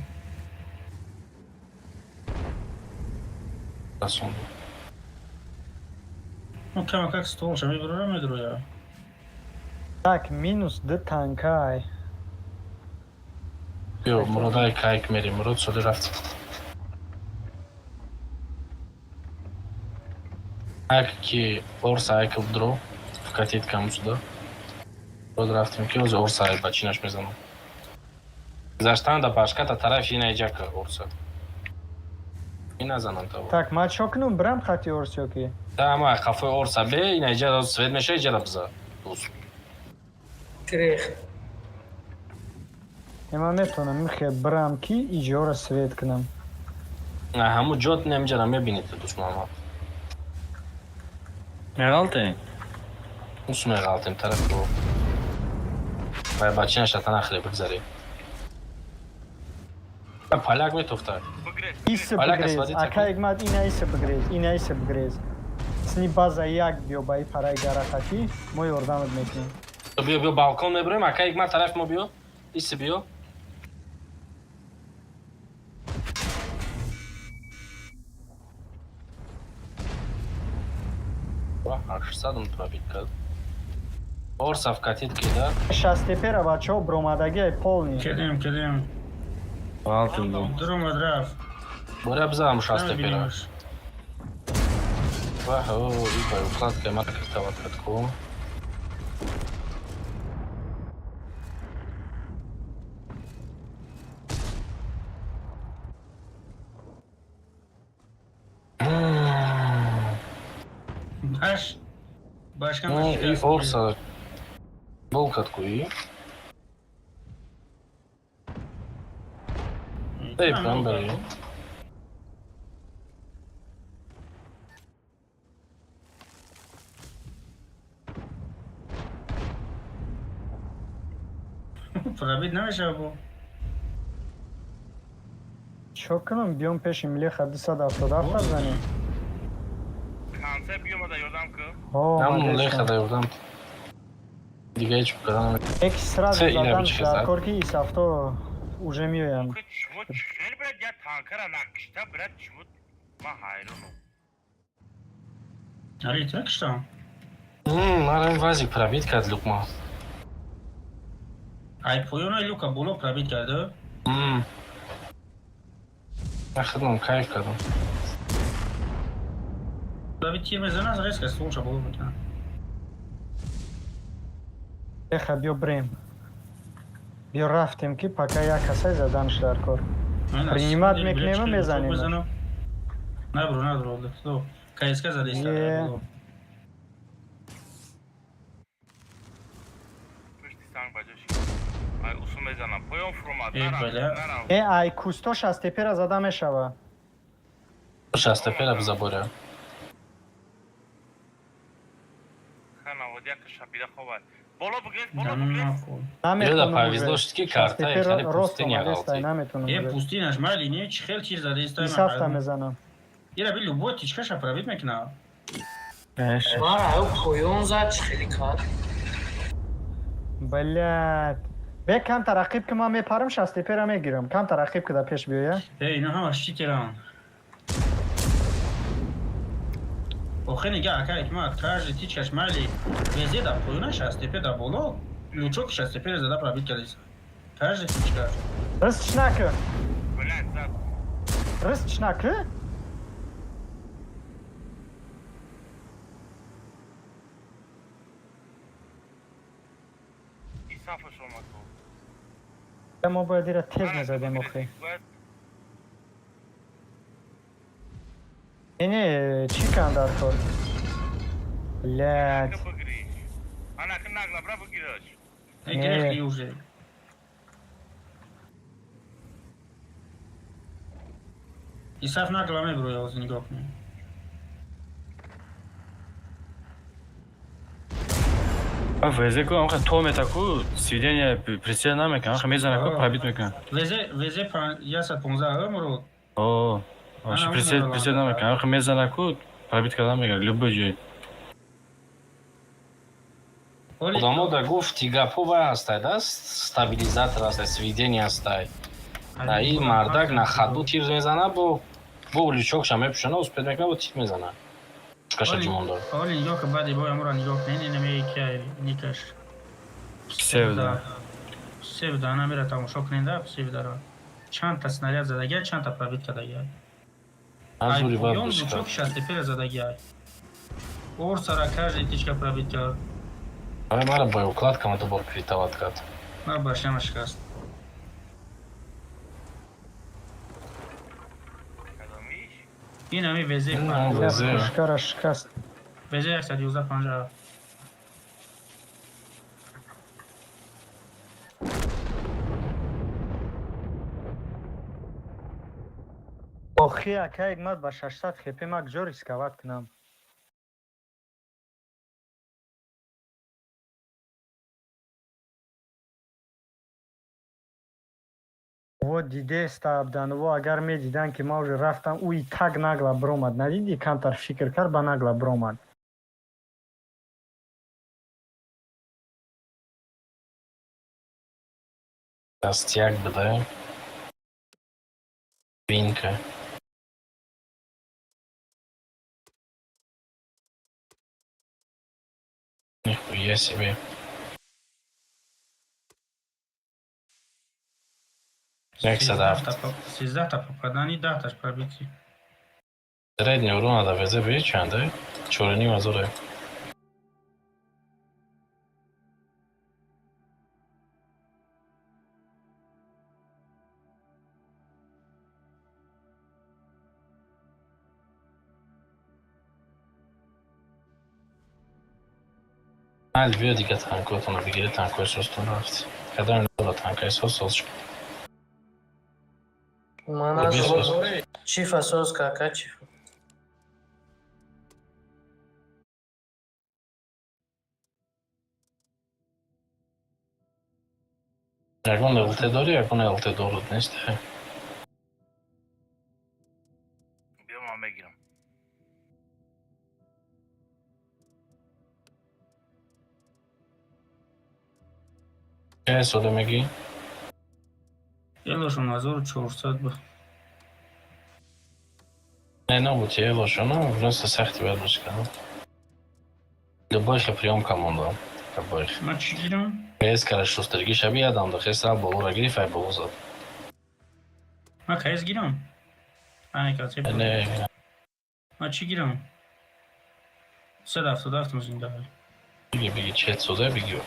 Расонду. Ну кама как стол ша мебурам медроя. Так, минус ду танка ай. Биё, муродай кайк мери, мурод соле рафт. Ак ки орса айк дро вкатит кам сюда. Мурод рафтем ки ози орса ай бачинаш мезанам. Гузаштан да башката тарафи ина иҷака орса. Ина занам таво. Так, ма чо кунам, брам хати орс ё ки? Да, ама қафои орса бе, ина иҷа свет меша, иҷа биза. Дӯст. Гирехт. Е, ман метавонам михе брам ки иҷора свет кунам. На ҳамун ҷот намиҷара мебинед дӯст Муҳаммад. Меғалтем? Ус меғалтем тарафи ӯ. Вай бачина шатан ахле бигзаре. Поляк метофта. Бигрез. Иса Поляк бигрез, освободиться ака ҳикмат, ина иса бигрез, ина иса бигрез. Сни база як биё ба и параи гарахатӣ, мо ёрдамат мекунем. Биё, биё, балкон мебурем, ака ҳикмат тарафи мо биё. Иси биё. Ва, 800 пробить кард. Орса вкатит кида. Шастепера бачаҳо бромадагӣ ай полный. Кедем, кедем. Ғалтем бо. Дуромад рафт. Боря бизанам шастепера. Намебинемаш. Ва, о, ибай, укладка ма картава катку. Ҳашт. Башка Ну, и Орса болкаткуи. Эй, прям бери. Пробит намешава бо. Чо кунам, биём пеши млеха 277 занем? Канце биёмада ёрдам ку. Ҳо, Ҳам молодец. леха да ёрдам. Дига ҳеч кардам. Эки сразу Се ина задан бичи зад. дар кор ки исафто уже меоянд. Охи шумо хеле брат я танкара накишта брат шумо ман ҳайронам. Али, тра киштам. Марам вазик пробит кард луқма. Ай поёна люка боло пробит карда. Ман худам кайф кардам. Пробит тир мезана, резко стволша боло мекунад. Леха, биё брем. Биё рафтем ки пока як касай заданш дар кор. Принимать мекунем, мезанем. Набро, набро, то. КСК задеста. Е. Пушти санг ба ҷо шид. Ай усу мезанам. Поён фуромад. Э, Нарав, баля. нарав. Э, ай кусто шастепера зада мешава. Шастепера бизаборя. Ха навод як шабида хобад. Боло бигрез, боло бигрез. Ёда Наметонам повезло уже. шуд ки картаи Шастепера хеле рост пустыня омадест, ай ғалтид. наметонам Е, уже. пустинаш майли, не, чи хел тир задеста. Исафта мезанам. Ира би любой тичкаша пробит мекунад. Мара аю поён зад, чӣ хеле кард. Блядь. Бе камтар рақиб ки ман мепарам, шастепера мегирам. Камтар рақиб ки да пеш биёя. Э, ино ҳамаш читеран. Охе нига ака икма каждый тичкаш майли везе да поёна шастепе да боло, лучок шастепе зада пробит кардеса. Каждый тичкаш. Рыстч накы. Блядь, зад. Рыстч накы. Исафаш омад бо. Мо бояд ира тез мезадем охи. Бояд Не, не, чӣ кан дар кор? Блядь. ки бигириш. Ана ки нагла бра бигираш. Э, гирехти уже. Исаф нагла меброя оз нигоҳ кунем. ВЗ ку амха то метаку сведение прицел намекунад, амха мезана ку пробит мекунад. ВЗ ВЗ 115 мурод. О, вообще Ана, прицел ана, прицел ана. намекунад, амха мезана ку пробит кардан мегирад любой ҷой. Одамо да гуфти гапҳо вай ҳастай да стабилизатор ҳастай, сведение ҳастай. Да и мардак на ходу тир мезана бо лючокша мепӯшана, успед мекунад, бо тир мезана. Пушкаша ҷумон дорад. Оли нигоҳ ки баъди бой амура нигоҳ кунед, ин ами ки никаш. Псевдо. Псевдо, ана мера тамошо кунед да псевдоро. Чанд та снаряд задагия, чанд та пробит кардагия. Аз зури бад Ай, бошад. лучок шастепера задагия. Орсара каждый тичка пробит кард. Ай мара боеукладка ма дубор критоват кард. Ма башняма шикаст. Кадомиш? Ин ами ВЗ Ин ВЗ. Пушкара шикаст. ВЗ 111 50. Охи ака икмат ба 600 хп ма куҷо рисковать кунам? Во дидеста абданово агар медидан ки ма уже рафтам, ӯ и так нагла бромад. Надиди камтар фикр кард, ба нагла бромад. Дастяк буда. Винка. Нихуя себе. 107. 13 та попадани, 10 таш пробити. Средний урона да ВЗ би чанде? 4,5 ҳазоре. Майли, биё, дига танкотонро бигирӣ, танкои созтон рафт. Кадом дора танкои соз соз шуд. Ман Бис аз соз. чифа соз кака чифа. Ягон ЛТ дорӣ, ягон ЛТ дорад нест? Биё, ман мегирам. Чай сода мегӣ? Элошон 1400 буд. Не, набуд элошона, просто сахти бояд боши кардам. Любойхе приёмка мондам. Любойхе. Ман чӣ гирам? Кс кара шустригӣ шаби ядам дохес ра болора гирифт, ай боло зад. Ман кс гирам? Ане кс. Не, Ман чӣ гирам? 177 зинда. биги, биги, чет сода биги.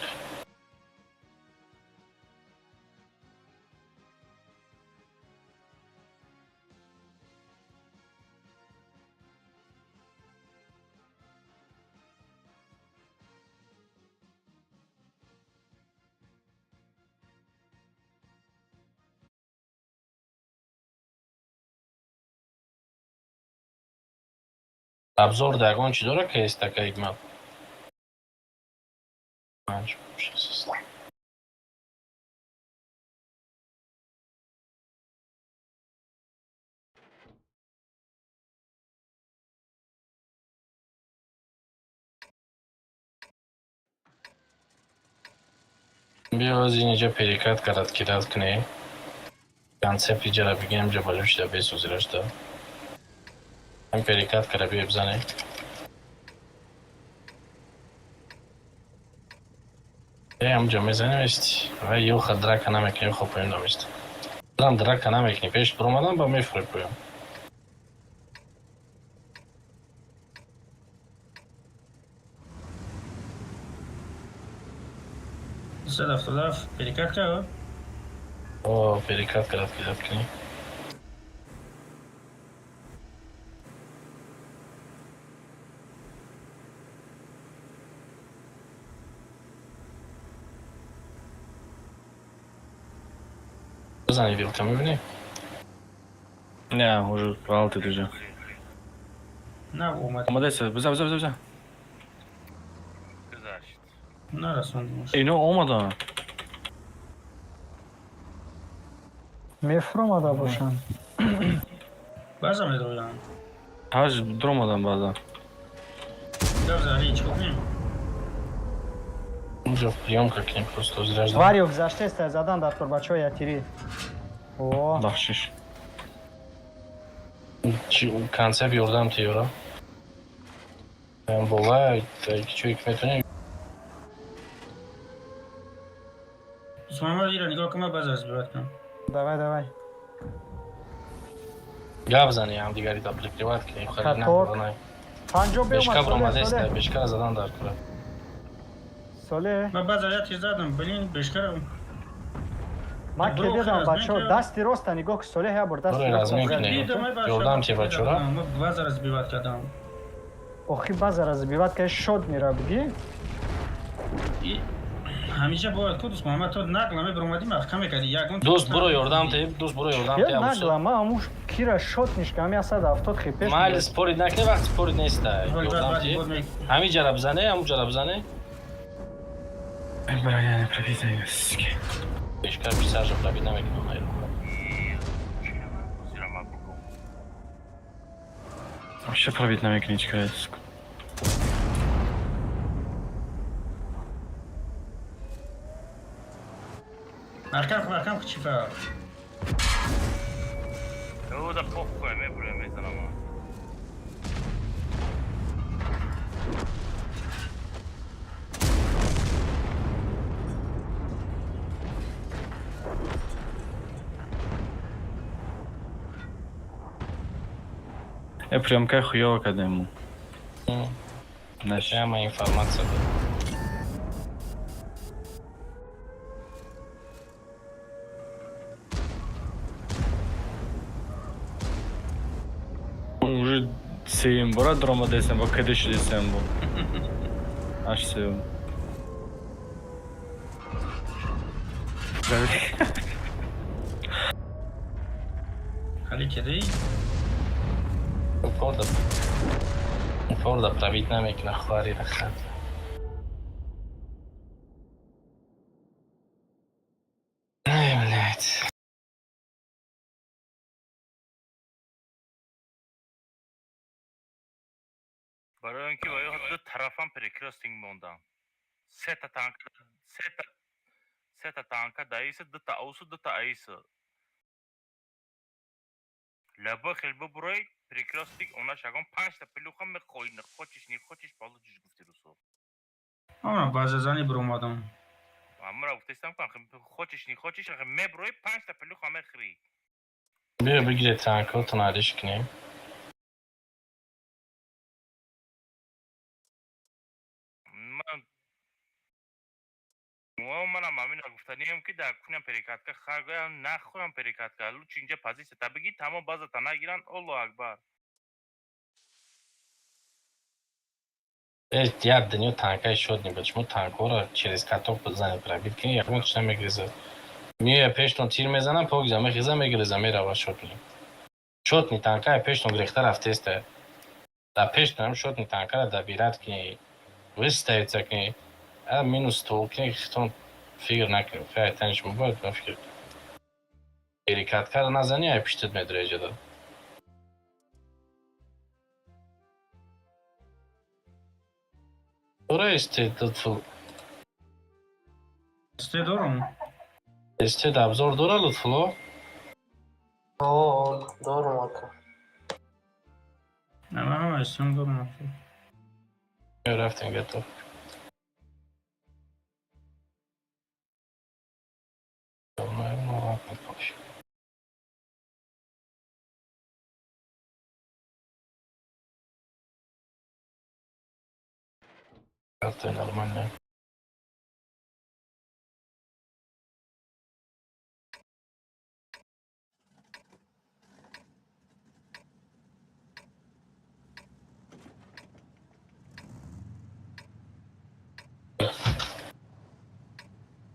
Абзор да ягон чӣ дора кс така икмат? Панҷ, шест. Биё, ози инҷа перекат карад кидат кунем. Концепт иҷара бигем, ҷа балӯ шида бесозира шуда. Ҳам перекат кара биё бизанем. Е, ҳамҷа мезанем эсти. Вай ёха драка намекунем, ёха поён намест. Дам драка намекунем, пеш буромадан ба мефурӣ поён. 177 перекат кард? О, перекат карад кидат кунем. Бизани вилка мебинӣ? Не, уже ғалтид уже. На омад. Омадаеса, биза, биза, биза, биза. Гузашт. Нарасондимаш. Ино омадан. Мефуромада бошанд. Баъзан медоянд. Ҳаж дуромадан баъзан. Гап зали чӣ кунем? Унҷо приёмка кунем просто озиражда. Варио гузаштеста задан дар турбачаҳои ятирӣ. О, Бахшиш. Чи концепт ёрдам тиёра? Бола, чӯй ки метавонӣ. Усмонмад, ира нигоҳ кун, ман баъзан разбивать кунам. Давай, давай. Гап зани ҳамдигари да прикрывать кунем. Каток. Панҷо Бешка беомад. Соле, буромадеста, Соле. бешкара задан дар кура. Соле. Ман баъзан як тир задам, блин, бешкара. Ман ки Бро, дидам хеле бачаҳо размен дасти роста нигоҳ ки Солеҳ як бор дасти Бро, роста размен зад. кунем. Дидам, ай бача, Ёрдам ти бачора. Ман баъзан разбивать кардам. Охи база разбивать ка шод мера биги. И ҳамеша бояд ку Дӯст то нагла мебиромадӣ, маҳкам мекардӣ ягон. Дӯст, буро ёрдам те, дӯст, буро ёрдам те. Я нагла ма амуш кира шод нишка ами 170 хипеш. Майли, спорид накне, вақт спорид неста. Ёрдам те. Ҳамин ҷара бизане, ҳамун ҷара бизане. Бра, я не пробитаю. Бешка писаржа пробит намекунам айро. Озира ман бугум. Вообще пробить намекунӣ, чӣ кара? Маҳкам, маҳкам, чифа. Ӯ да похуй, мебурем, мезанам. Э, приёмкаи хуёво кардем мо. Наши. Прямо информация буд. Уже сеюм бора дуромадесем, бо каде шудесем бо. Аш сеюм. Хали кедаи? Упорда. Упорда пробить намекуна, хуари рахат. Ай, блядь. Барои он ки ва ё ду тарафам перекрёстинг мондан. Сета танка, сета танка даиса, дута аусу, дута аиса. Лаба хелба бурой перекрёстинг она шагон панҷта плюха мехоҳӣ, хочешь не хочешь, получишь, гуфти русо. Ама база зани биромадам. Амра гуфтестам, хочешь не хочешь, меброи, панҷта плюха мехӯрӣ. Биё, бигире танкотон, алиш кунем. Ман манам ҳамина гуфтанием, ки дар куням перекатка харгоям, нахоям перекатка, лучше инҷа позиция та бигӣ, тамом, базата нагиранд, Аллоҳ акбар. Э, як дунё танкаи шод не, почему танкҳоро через каток бизанед, пробить кунед, ягон чиз намегирезад. Меоя пештон, тир мезанам, покза мехеза, мегиреза, мерава. Шотни. Шотни танкаи пештон гирехта рафтеста. Дар пештонам шотни танкара добирать кунед, выставиться кунед, а минус стол кунед, хитон фикр накунед. Хай, тани шумо бояд ба фикр. Перекаткаро назани, ай пиштат медура иҷода. Дора истед. Сте дорам. Истед обзор дора, Лутфулло? О, дорум, ака. Не, ман ҳама истем дорам. Рафтем, готов. Ну ладно, пофиг. Карта нормальная.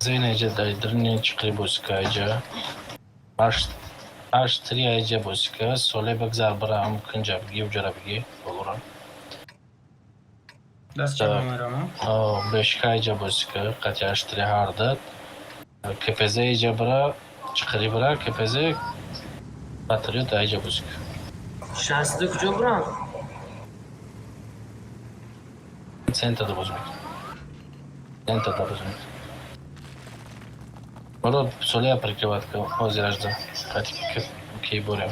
Зейна, иҷа дар чиқри бозика, иҷа ҳашт три, иҷа бозика соле бигзар, бира ҳам кунҷа биги, уҷара биги, болора. Даст чапа мерам. Бешка иҷа бозика қати ҳашт три ҳарда КПЗ иҷа бира, чиқри бира КПЗ патриот иҷа бозика. 62 куҷо бурам? Центрда бозӣ мекунад. Центрда бозӣ мекунад. Боро солея прикрывать ка, ҳозир ажда. Қати ки борем.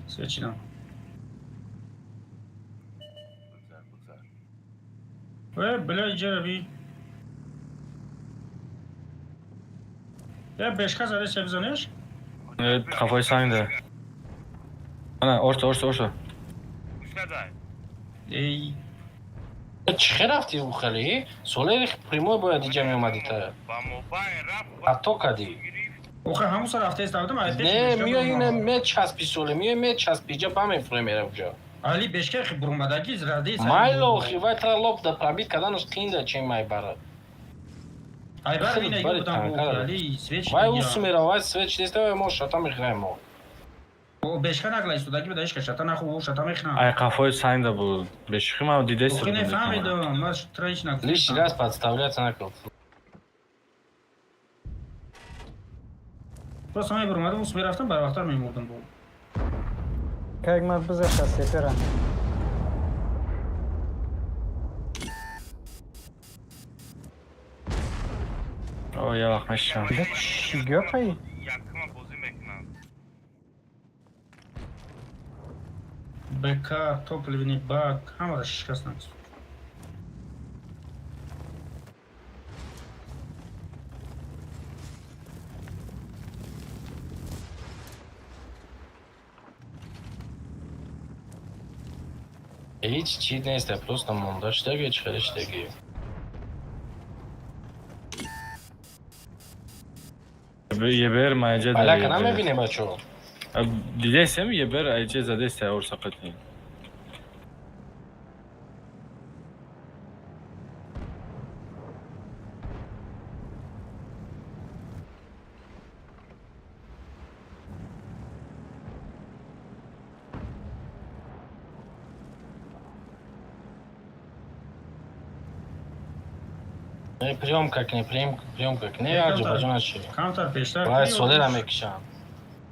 Свечидам. Бигзар, бигзар. Э, бля, иҷара би. Э, бешка заде, бизанеш? Э, қафои сангда. Ана, орто, орто, орто. Гӯшкадай. Эй, Чӣ хел рафти ухали? Соле прямой бояд иҷа меомадӣ та. Ба мобайн рафт. Хато кардӣ. Гирифт. Охе, ҳамун сар рафта истодам, ай пеш. Не, миёи ина мечаспи, соле, миёи мечаспи, иҷа ба мефуре, мера уҷа. Али бешка хи бурумадаги ради. Майло, хи вай тра лоб да пробить карданаш қинда, чем май бара. Ай бар Хеле ина бари будам танкара. али свеч. Вай усу мера, вай свеч неста, вай мо шата мехраем мо. О, бешка нагла истодаги буда, ишка шата наху, о, шата мехна. Ай қафои сангда буд. Бешухи ман дидест. Охе, не фаҳмидам, ман тра ҳеч нагуфтам. Лишний раз подставляться накал. Просто ман бурумадам, ус мерафтам, барвақттар мемурдам бо. Как ман бизаш аз сепера. О, я вақт мешишам. Чӣ гапай? Якма бозӣ мекунанд. БК, топливный бак, ҳамаро шикастанд. Ҳеҷ чиз неста, просто монда шудаги, чӣ хеле шудаги. Ебер майҷа. Аляка намебинем, бачо. Дидесем, ебер айҷа задеста орса қати. Не, приём как не, приём как не, аҷо баҷо наши. Камтар пештар. Вай солера мекишам.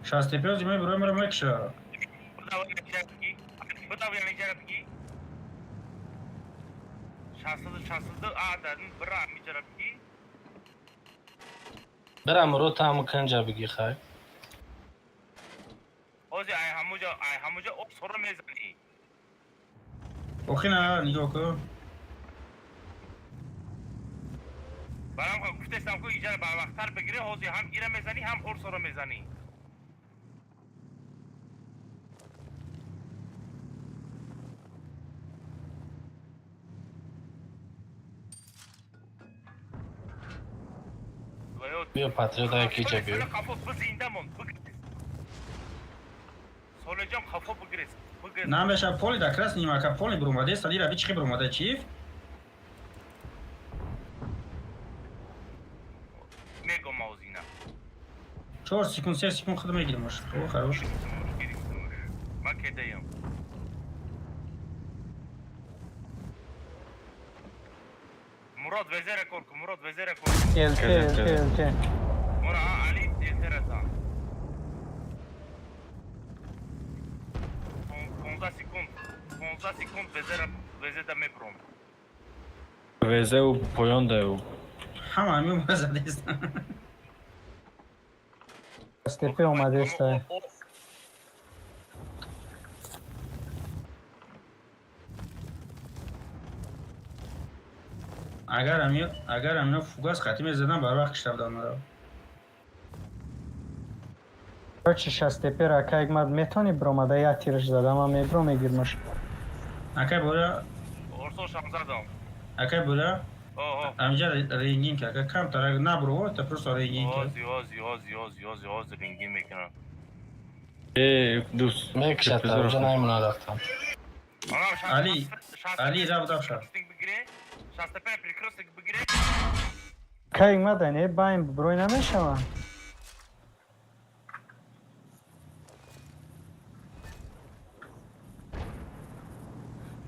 Шастепёзи мебурои, мера мекиша. Будав яниҷара бигӣ. 62 62 а дар бира амиҷара бигӣ. Бира, Мурод, та ҳаму кунҷа бигӣ, хай. Ҳози ай ҳамуҷа, ай ҳамуҷа об соро мезанӣ. Охи на, нигоҳ кун. Барам гуфтестам, ку иҷара барвақттар бигирӣ, ҳози ҳам ира мезанӣ, ҳам орсоро мезанӣ. Биё, Патриот, ай киҷа биё. Қафо бизинда мон, бигрез. Солеҷон, қафо бигрез, бигрез. Намеша поли да крас нимака поли бурумаде, салира би чихи бурумаде чиф. Мегом озина. 4 секунд, 3 секунд худ мегиримаш. О, хорош. Ма кедаям. Мурод, везера кор кун, Мурод, везера кор кун. ЛТ, ЛТ, ЛТ. Мура, Али, элтерасан. 15 секунд, 15 секунд, везера, везеда мебром. Везеу поён даю. Ҳама ҳамин задест. Степе омадеста. Агар ҳамино фугас хати мезадан, бар вақт кишта будам маро. Короче, шастепе рака икмат метони бромада, як тирш зада, ман мебро мегирмаш. Акай бора. Орсо шамзадам. Акай бора. Оҳо. Амҷа рентген ки, ака камтар набро, та просто рентген ки. Ози, ози, ози, ози, ози, ози рентген мекунам. Э, дӯст. Мекишад, уҷа намемона рафтам. Али, Али, рав давша. Бигире, шастепе перекрёсток бигире. Кай икмат не баин брой намешавам.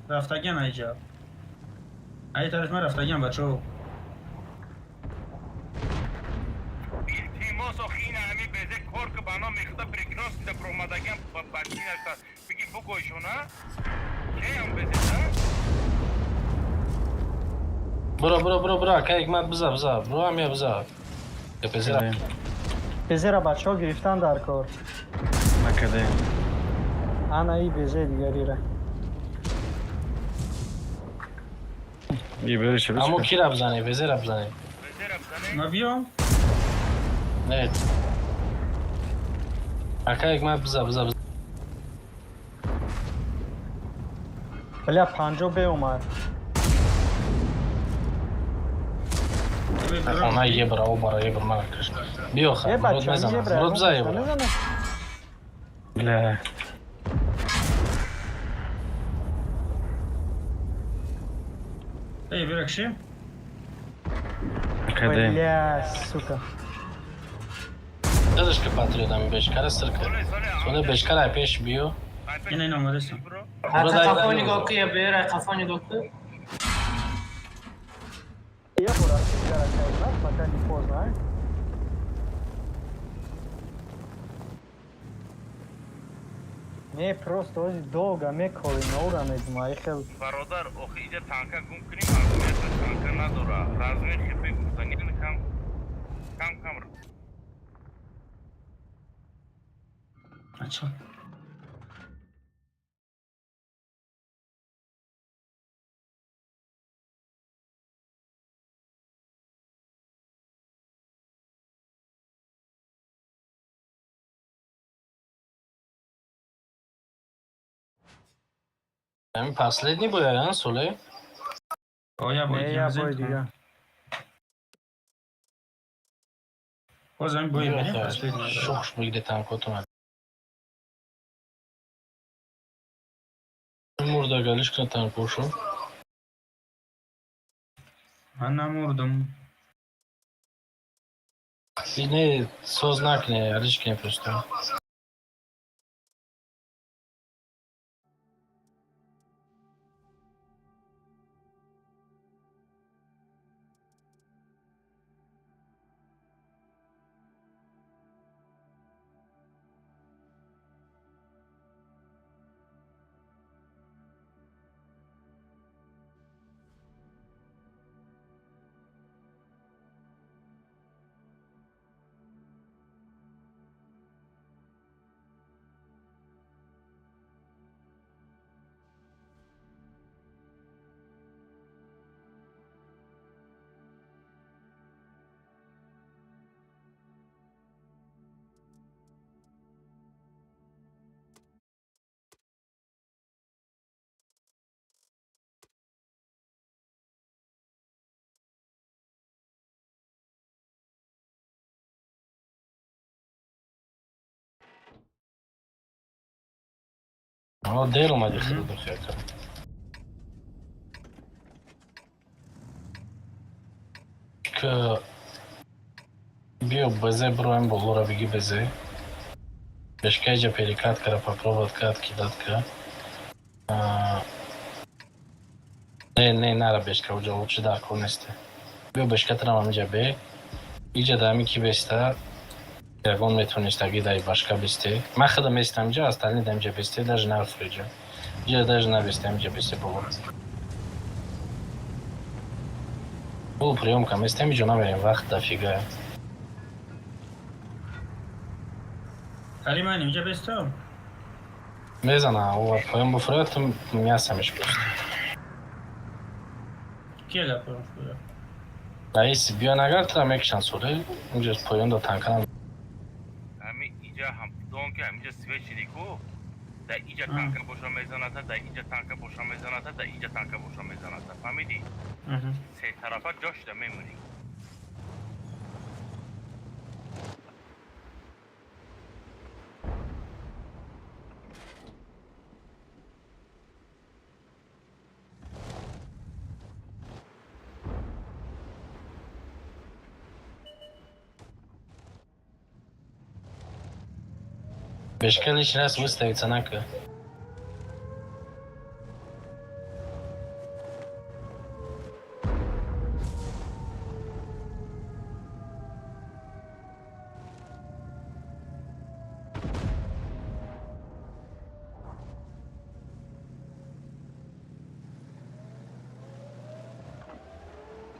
Рафтагиан айҷа. Ай тараф ман рафтагиан, бачаҳо. Илтимос, охи, ина ҳами безе кор ки ба номи худо, перекрёсток да промадагиам бачинашта биги, бугӯйшона. Кеям безе, да? Буро, буро, буро, буро, ака икмат, биза, биза. Буро, ҳамия биза. Безера. Безера бачаҳо гирифтан дар кор. Накардаем. Ана и безе дигарира. Ибериш. Аммо кира бизане, безера бизане. Безера бизане. Ма биём? Не. Ака икмат, биза, биза, биза. Бля, 50 беомад. Она ебра, обара, ебра, мара каш. Биё, хай, Е, Мурод бача, мезанам. ебра. Мурод, биза, ебра. Мезана. Бля. Эй, бира киши. Накардаем. Бля, сука. Дадаш ки Патриот ами бешкара сир кар. Соле, соле. Соле, бешкара ай пеш биё. Ина, ина омадестам. Мурод, Ака, ай қафо дай. нигоҳ ку, я бера, қафо нигоҳ ку. Я бура, дигара кай икмат, пока не поздно, а? Не, просто ози долго меколи, наура мегум, ай хел. Бародар, охи, иҷа танка гум кунем, размер танка надора. Размер хипе гуфтани кам кам кам. Ача. Ами последний бой, а, Соле? Оя бой. Не, я бой дига. Боз ҳамин бой бинем, последний. Шухш бигире танкотона. Мурда галиш кна танкошу. Ман намурдам. Не, соз накне, алиш кне просто. О, дер омади хеле дохиака. К биё БЗ броем болора биги БЗ. Бешкайҷа перекат кара, попробовать кат кидат ка. А, не, не, нара бешка уҷа лучше дар кор несте. Биё бешка тарам амиҷа бе. Иҷа да ами ки беста ягон метонистаги дай башка бесте. Ман худам местам иҷа, остальные да имҷа бесте, даже нарафту иҷа. Иҷа даже набесте, амиҷа бесте боло. Бол приёмка местем, иҷо намерем, вақт дофига. Али ман инҷа бестам. Мезана, ова поён буфурад, ту мясамиш просто. Ки да поён фура? Раис, биё нагар тура мекушанд соле, унҷа поён да танканам. Ҳами иҷа ҳам дон ки ҳамиҷа свет шиди ку. Да иҷа танка боша мезаната, да иҷа танка боша мезаната, да иҷа танка боша мезаната. Фаҳмидӣ? Се тарафа ҷо шуда мемонӣ. Бешка лишний раз выставиться нака.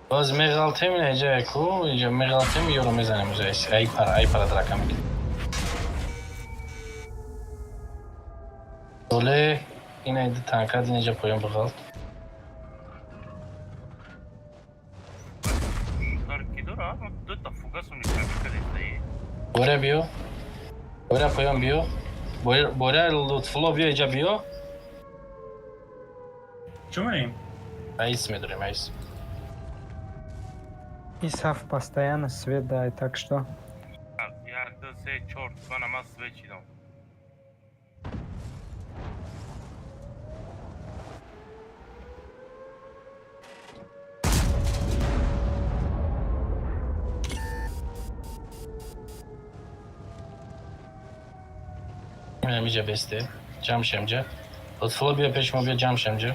Боз меғалтем инаҷа ку, инҷа меғалтем, ёро мезанем уза ай пара, ай пара драка мекунем. Оле, ина ди танка инаҷа поён бағалт. Дар ки дора? Дута фугасу микробика дестаи. Боря биё. Боря поён биё. Боря, Боря Лутфулло биё иҷа биё. Чӣ мерем? Аис медорем, аис. И саф постоянно свет дай, так что. Як, ду, се, чор. Ман ама свет шидам. Инам иҷа бесте. Ҷамъ шемҷа. Лутфулло биё пеш мо, биё ҷамъ шемҷа.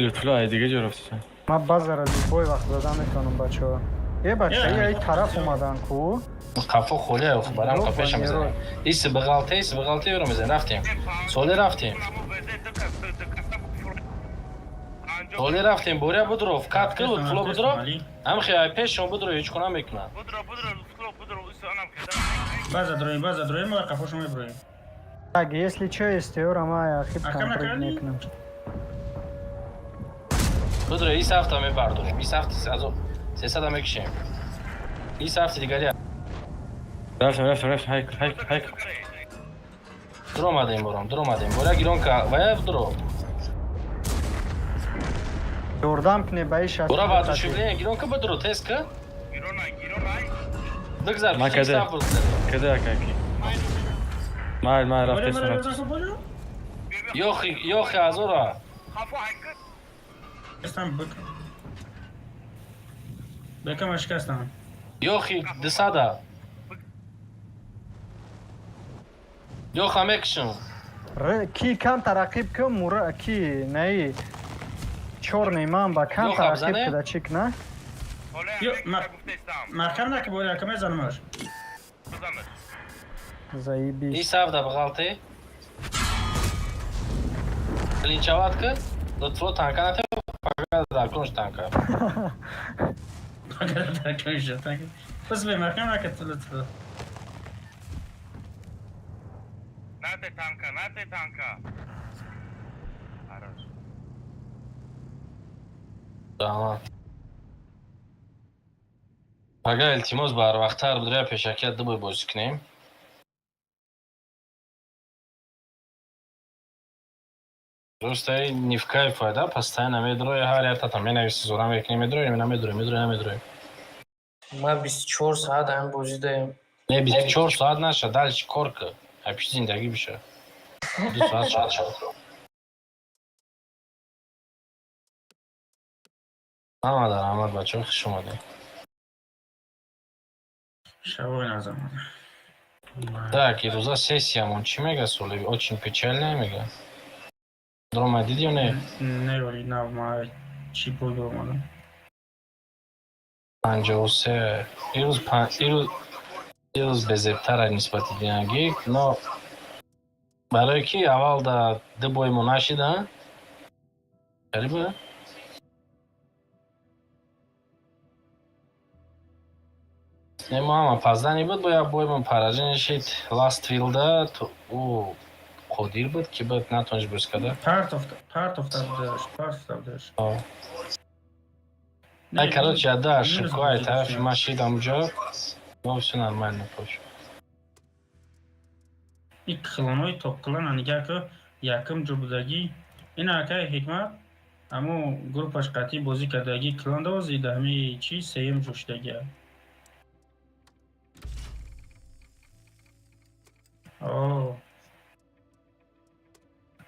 Лутфулло ай дига ҷо рафтиса. Ман базара любой вақт зада метавонам, бачаҳо. Е, бача, Е, ай тараф омадан ку. Қафо холия, барам Ёбаный қафеша мезанем. рот. Ис бағалте, ис бағалте ёро мезанем. Рафтем. Соле рафтем. Соле рафтем, Боря будро, вкат ки Лутфулло будро. Ҳамхе ай пешон будро, ҳеҷ куна мекунад. Будро, будро, Лутфулло, будро, усо анам кеда. База дроим, база дроим, ма қафошо меброим. Так, если чё, есть ёра ма хип А там кам накарди? прыгнекнем. Будро, ис ҳафта мебардорем. Ис ҳафти азо сесада мекушем. Ис ҳафти дигари Рафтем, рафтем, рафтем, ҳайк, ҳайк, ҳайк. дур омадем бором, дур омадем. Боря гиронка, вая дуро. Ёрдам кне ба иш. Бора воодушевление гиронка будро, тез ка. Гиронай, гиронай. Бигзар, Ма киши каде? саф буд. Каде акаки? Майл, майл, Боря, рафтеса, мара рафтеса. ёрдам кун, Боря? Ёхи, ёхи азора. Хафо ҳайка. Шикастам, бик. Бекама шикастам. Ёхи дисада. Ёха мекушам. Ки камта рақиб ку мура ки наи чорный ман ба камта Ёха, рақиб бзане? куда чик на? Соле Ё, ҳам гуфтестам. Маҳкам наки Боря, ака мезанамаш. Бизанаш. Заебись. Ис ҳафта бағалте. Линчават ки Лутфулло танка нате, фақат дар кунш танка. Пас бе маҳкам наки Лутфулло. Нате танка, нате танка. Хорош. Раҳмат. Пага илтимос барвақттар будра пешакият дубой бозӣ кунем. Просто ай не в кайф, да, постоянно медрои, ҳар як тата менависи, зора мекунӣ, медрои, намедрои, медрои, намедрои. Ман 24 соат ҳамин бозӣ даем. Не, 24 соат наша, дальше кор ка. Ай пиши зиндагӣ биша. 2 соат шуд. Ҳама дар раҳмат, бачаҳо, хуш омадед. Шабои назамада. Так, ирӯза сессиямон чӣ мега, Соли? Очень печальная мега. Дрома дидӣ ё не? Не, оли нав ма чӣ бой омадам. 53. Ирӯз ирӯз безебтара нисбати динагӣ, но барое ки аввал да ду боймо нашида. Қариба? Не, мо ҳама опоздание буд, бо як боймо поражение шид last вилда, ӯ Қодир буд, ки буд, натониш бӯз карда. Партофта будаш, партофта будаш. Ай, короче, да, ошибка, ай тарафи ма шид амҷо. Но всё нормально, пош. И клонои топ клана нигаҳ ки, якум ҷо будагӣ ина акай Ҳикмат, амо группаш қатъӣ бозӣ кардагӣ, клан дози да ҳами чи сеюм ҷо шудагӣ. О,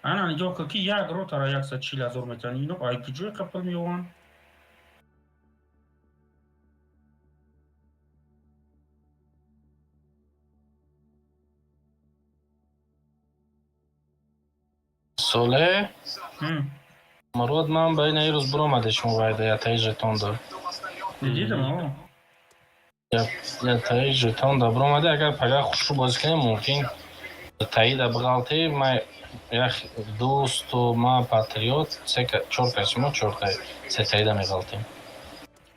ана нигоҳ кун, ки як ротара 140 000 метавон. Ино ай куҷое қапил меёванд? Соле Мурод, ман ба ина ирӯз биромаде, шумо вайда ятаи жетон дор. Дидам, о. Ятаи жетон да биромаде, агар пага хушрӯ бозӣ кунем, мумкин таида биғалтӣ. Ма як дӯсту ма патриот, се чор каси, мо чорта сетаида меғалтем.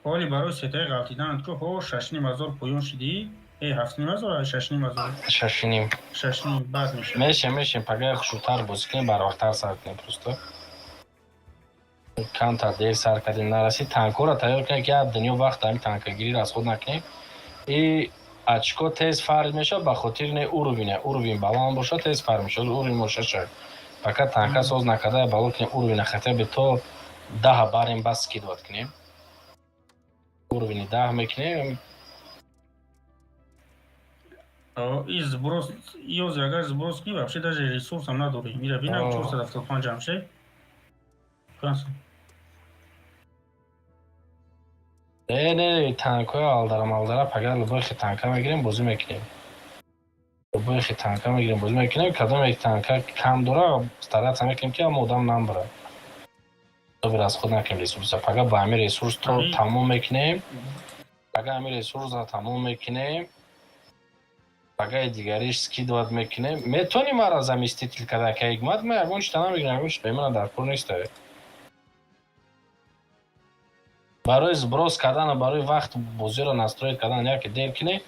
Ҳоли барои сетаи ғалтидан ку ҳо 6,5 ҳазор поён шидӣ, э, 7,5 ҳазор, 6,5 ҳазор. 6,5. 6,5 бад мешавад. Мешем, мешем, пага хушрӯтар бозӣ кунем, барвақттар сар кунем, просто камтар дер сар кардем, нарасид. Танкора тайёр кунем, ки як дунё вақт ҳами танкагириро аз худ накунем. И очко тез фарқ мешавад ба хотири не уровня, уровень баланд бошад, тез фарқ мешавад. Уровень мо шаша, пока танка соз накарда, бало кунем уровня, хотя бы то 10 барем, бас скидывать кунем, уровни 10 мекунем. И сброс ёз, агар сброс кунӣ, вообще даже ресурсам надорем. Ира бинам, 475 ҳамше. Не, не, танкҳои алдара малдара пага любой хи танка мегирем, бозӣ мекунем. Любой хи танка мегирем, бозӣ мекунем. Кадом як танка кам дора, стараться мекунем, ки ҳама одам намбара. Добр, аз худ накунем ресурса. Пага ба ҳами ресурс то тамом мекунем. Пага ҳами ресурсро тамом мекунем. Пагаи дигариш скидывать мекунем. Метавонӣ мара заместитель карда, ка Ҳикмат? Ма ягон чита намегирам, ягон чита мана дар кор неста. Барои сброс кардан, барои вақт бозиро настроить кардан яке дер кине,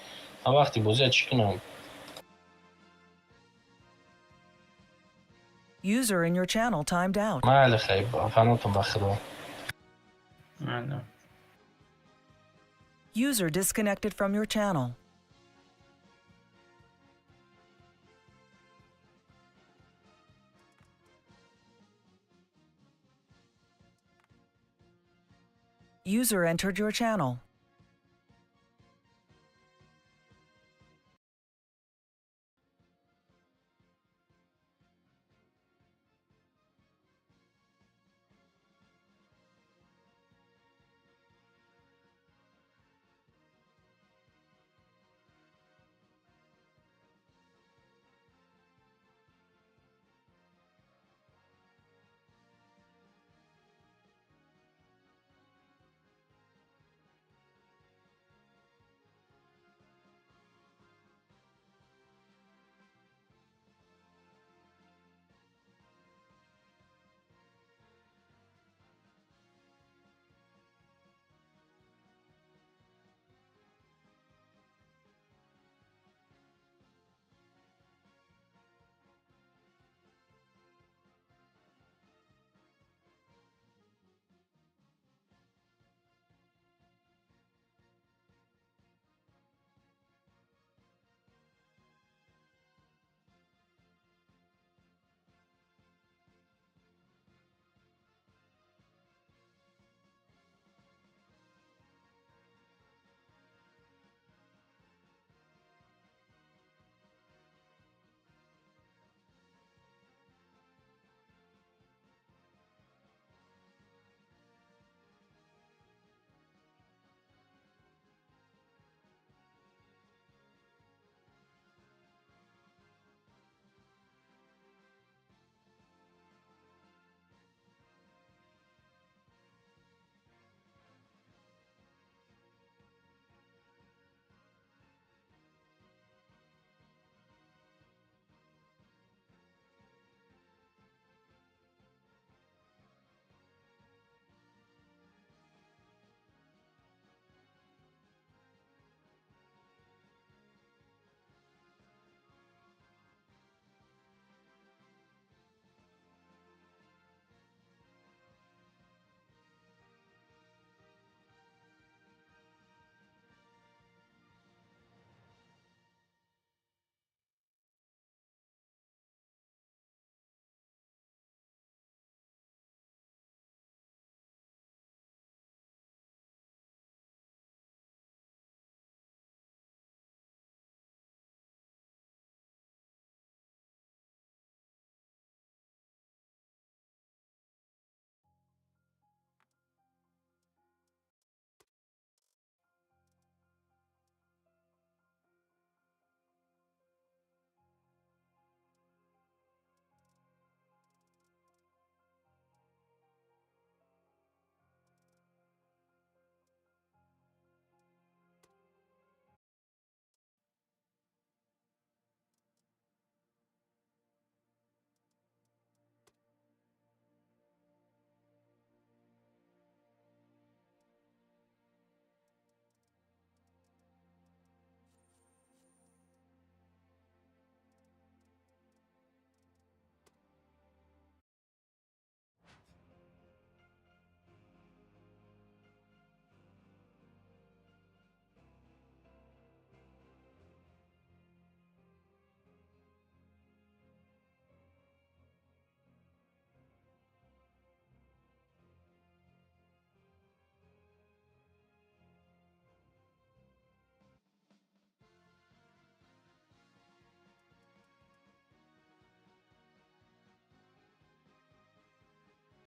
ма вақти бозия чӣ кунам? User in your channel timed out. Майли, хай, панотон ба худо. Ана. User disconnected from your channel. User entered your channel.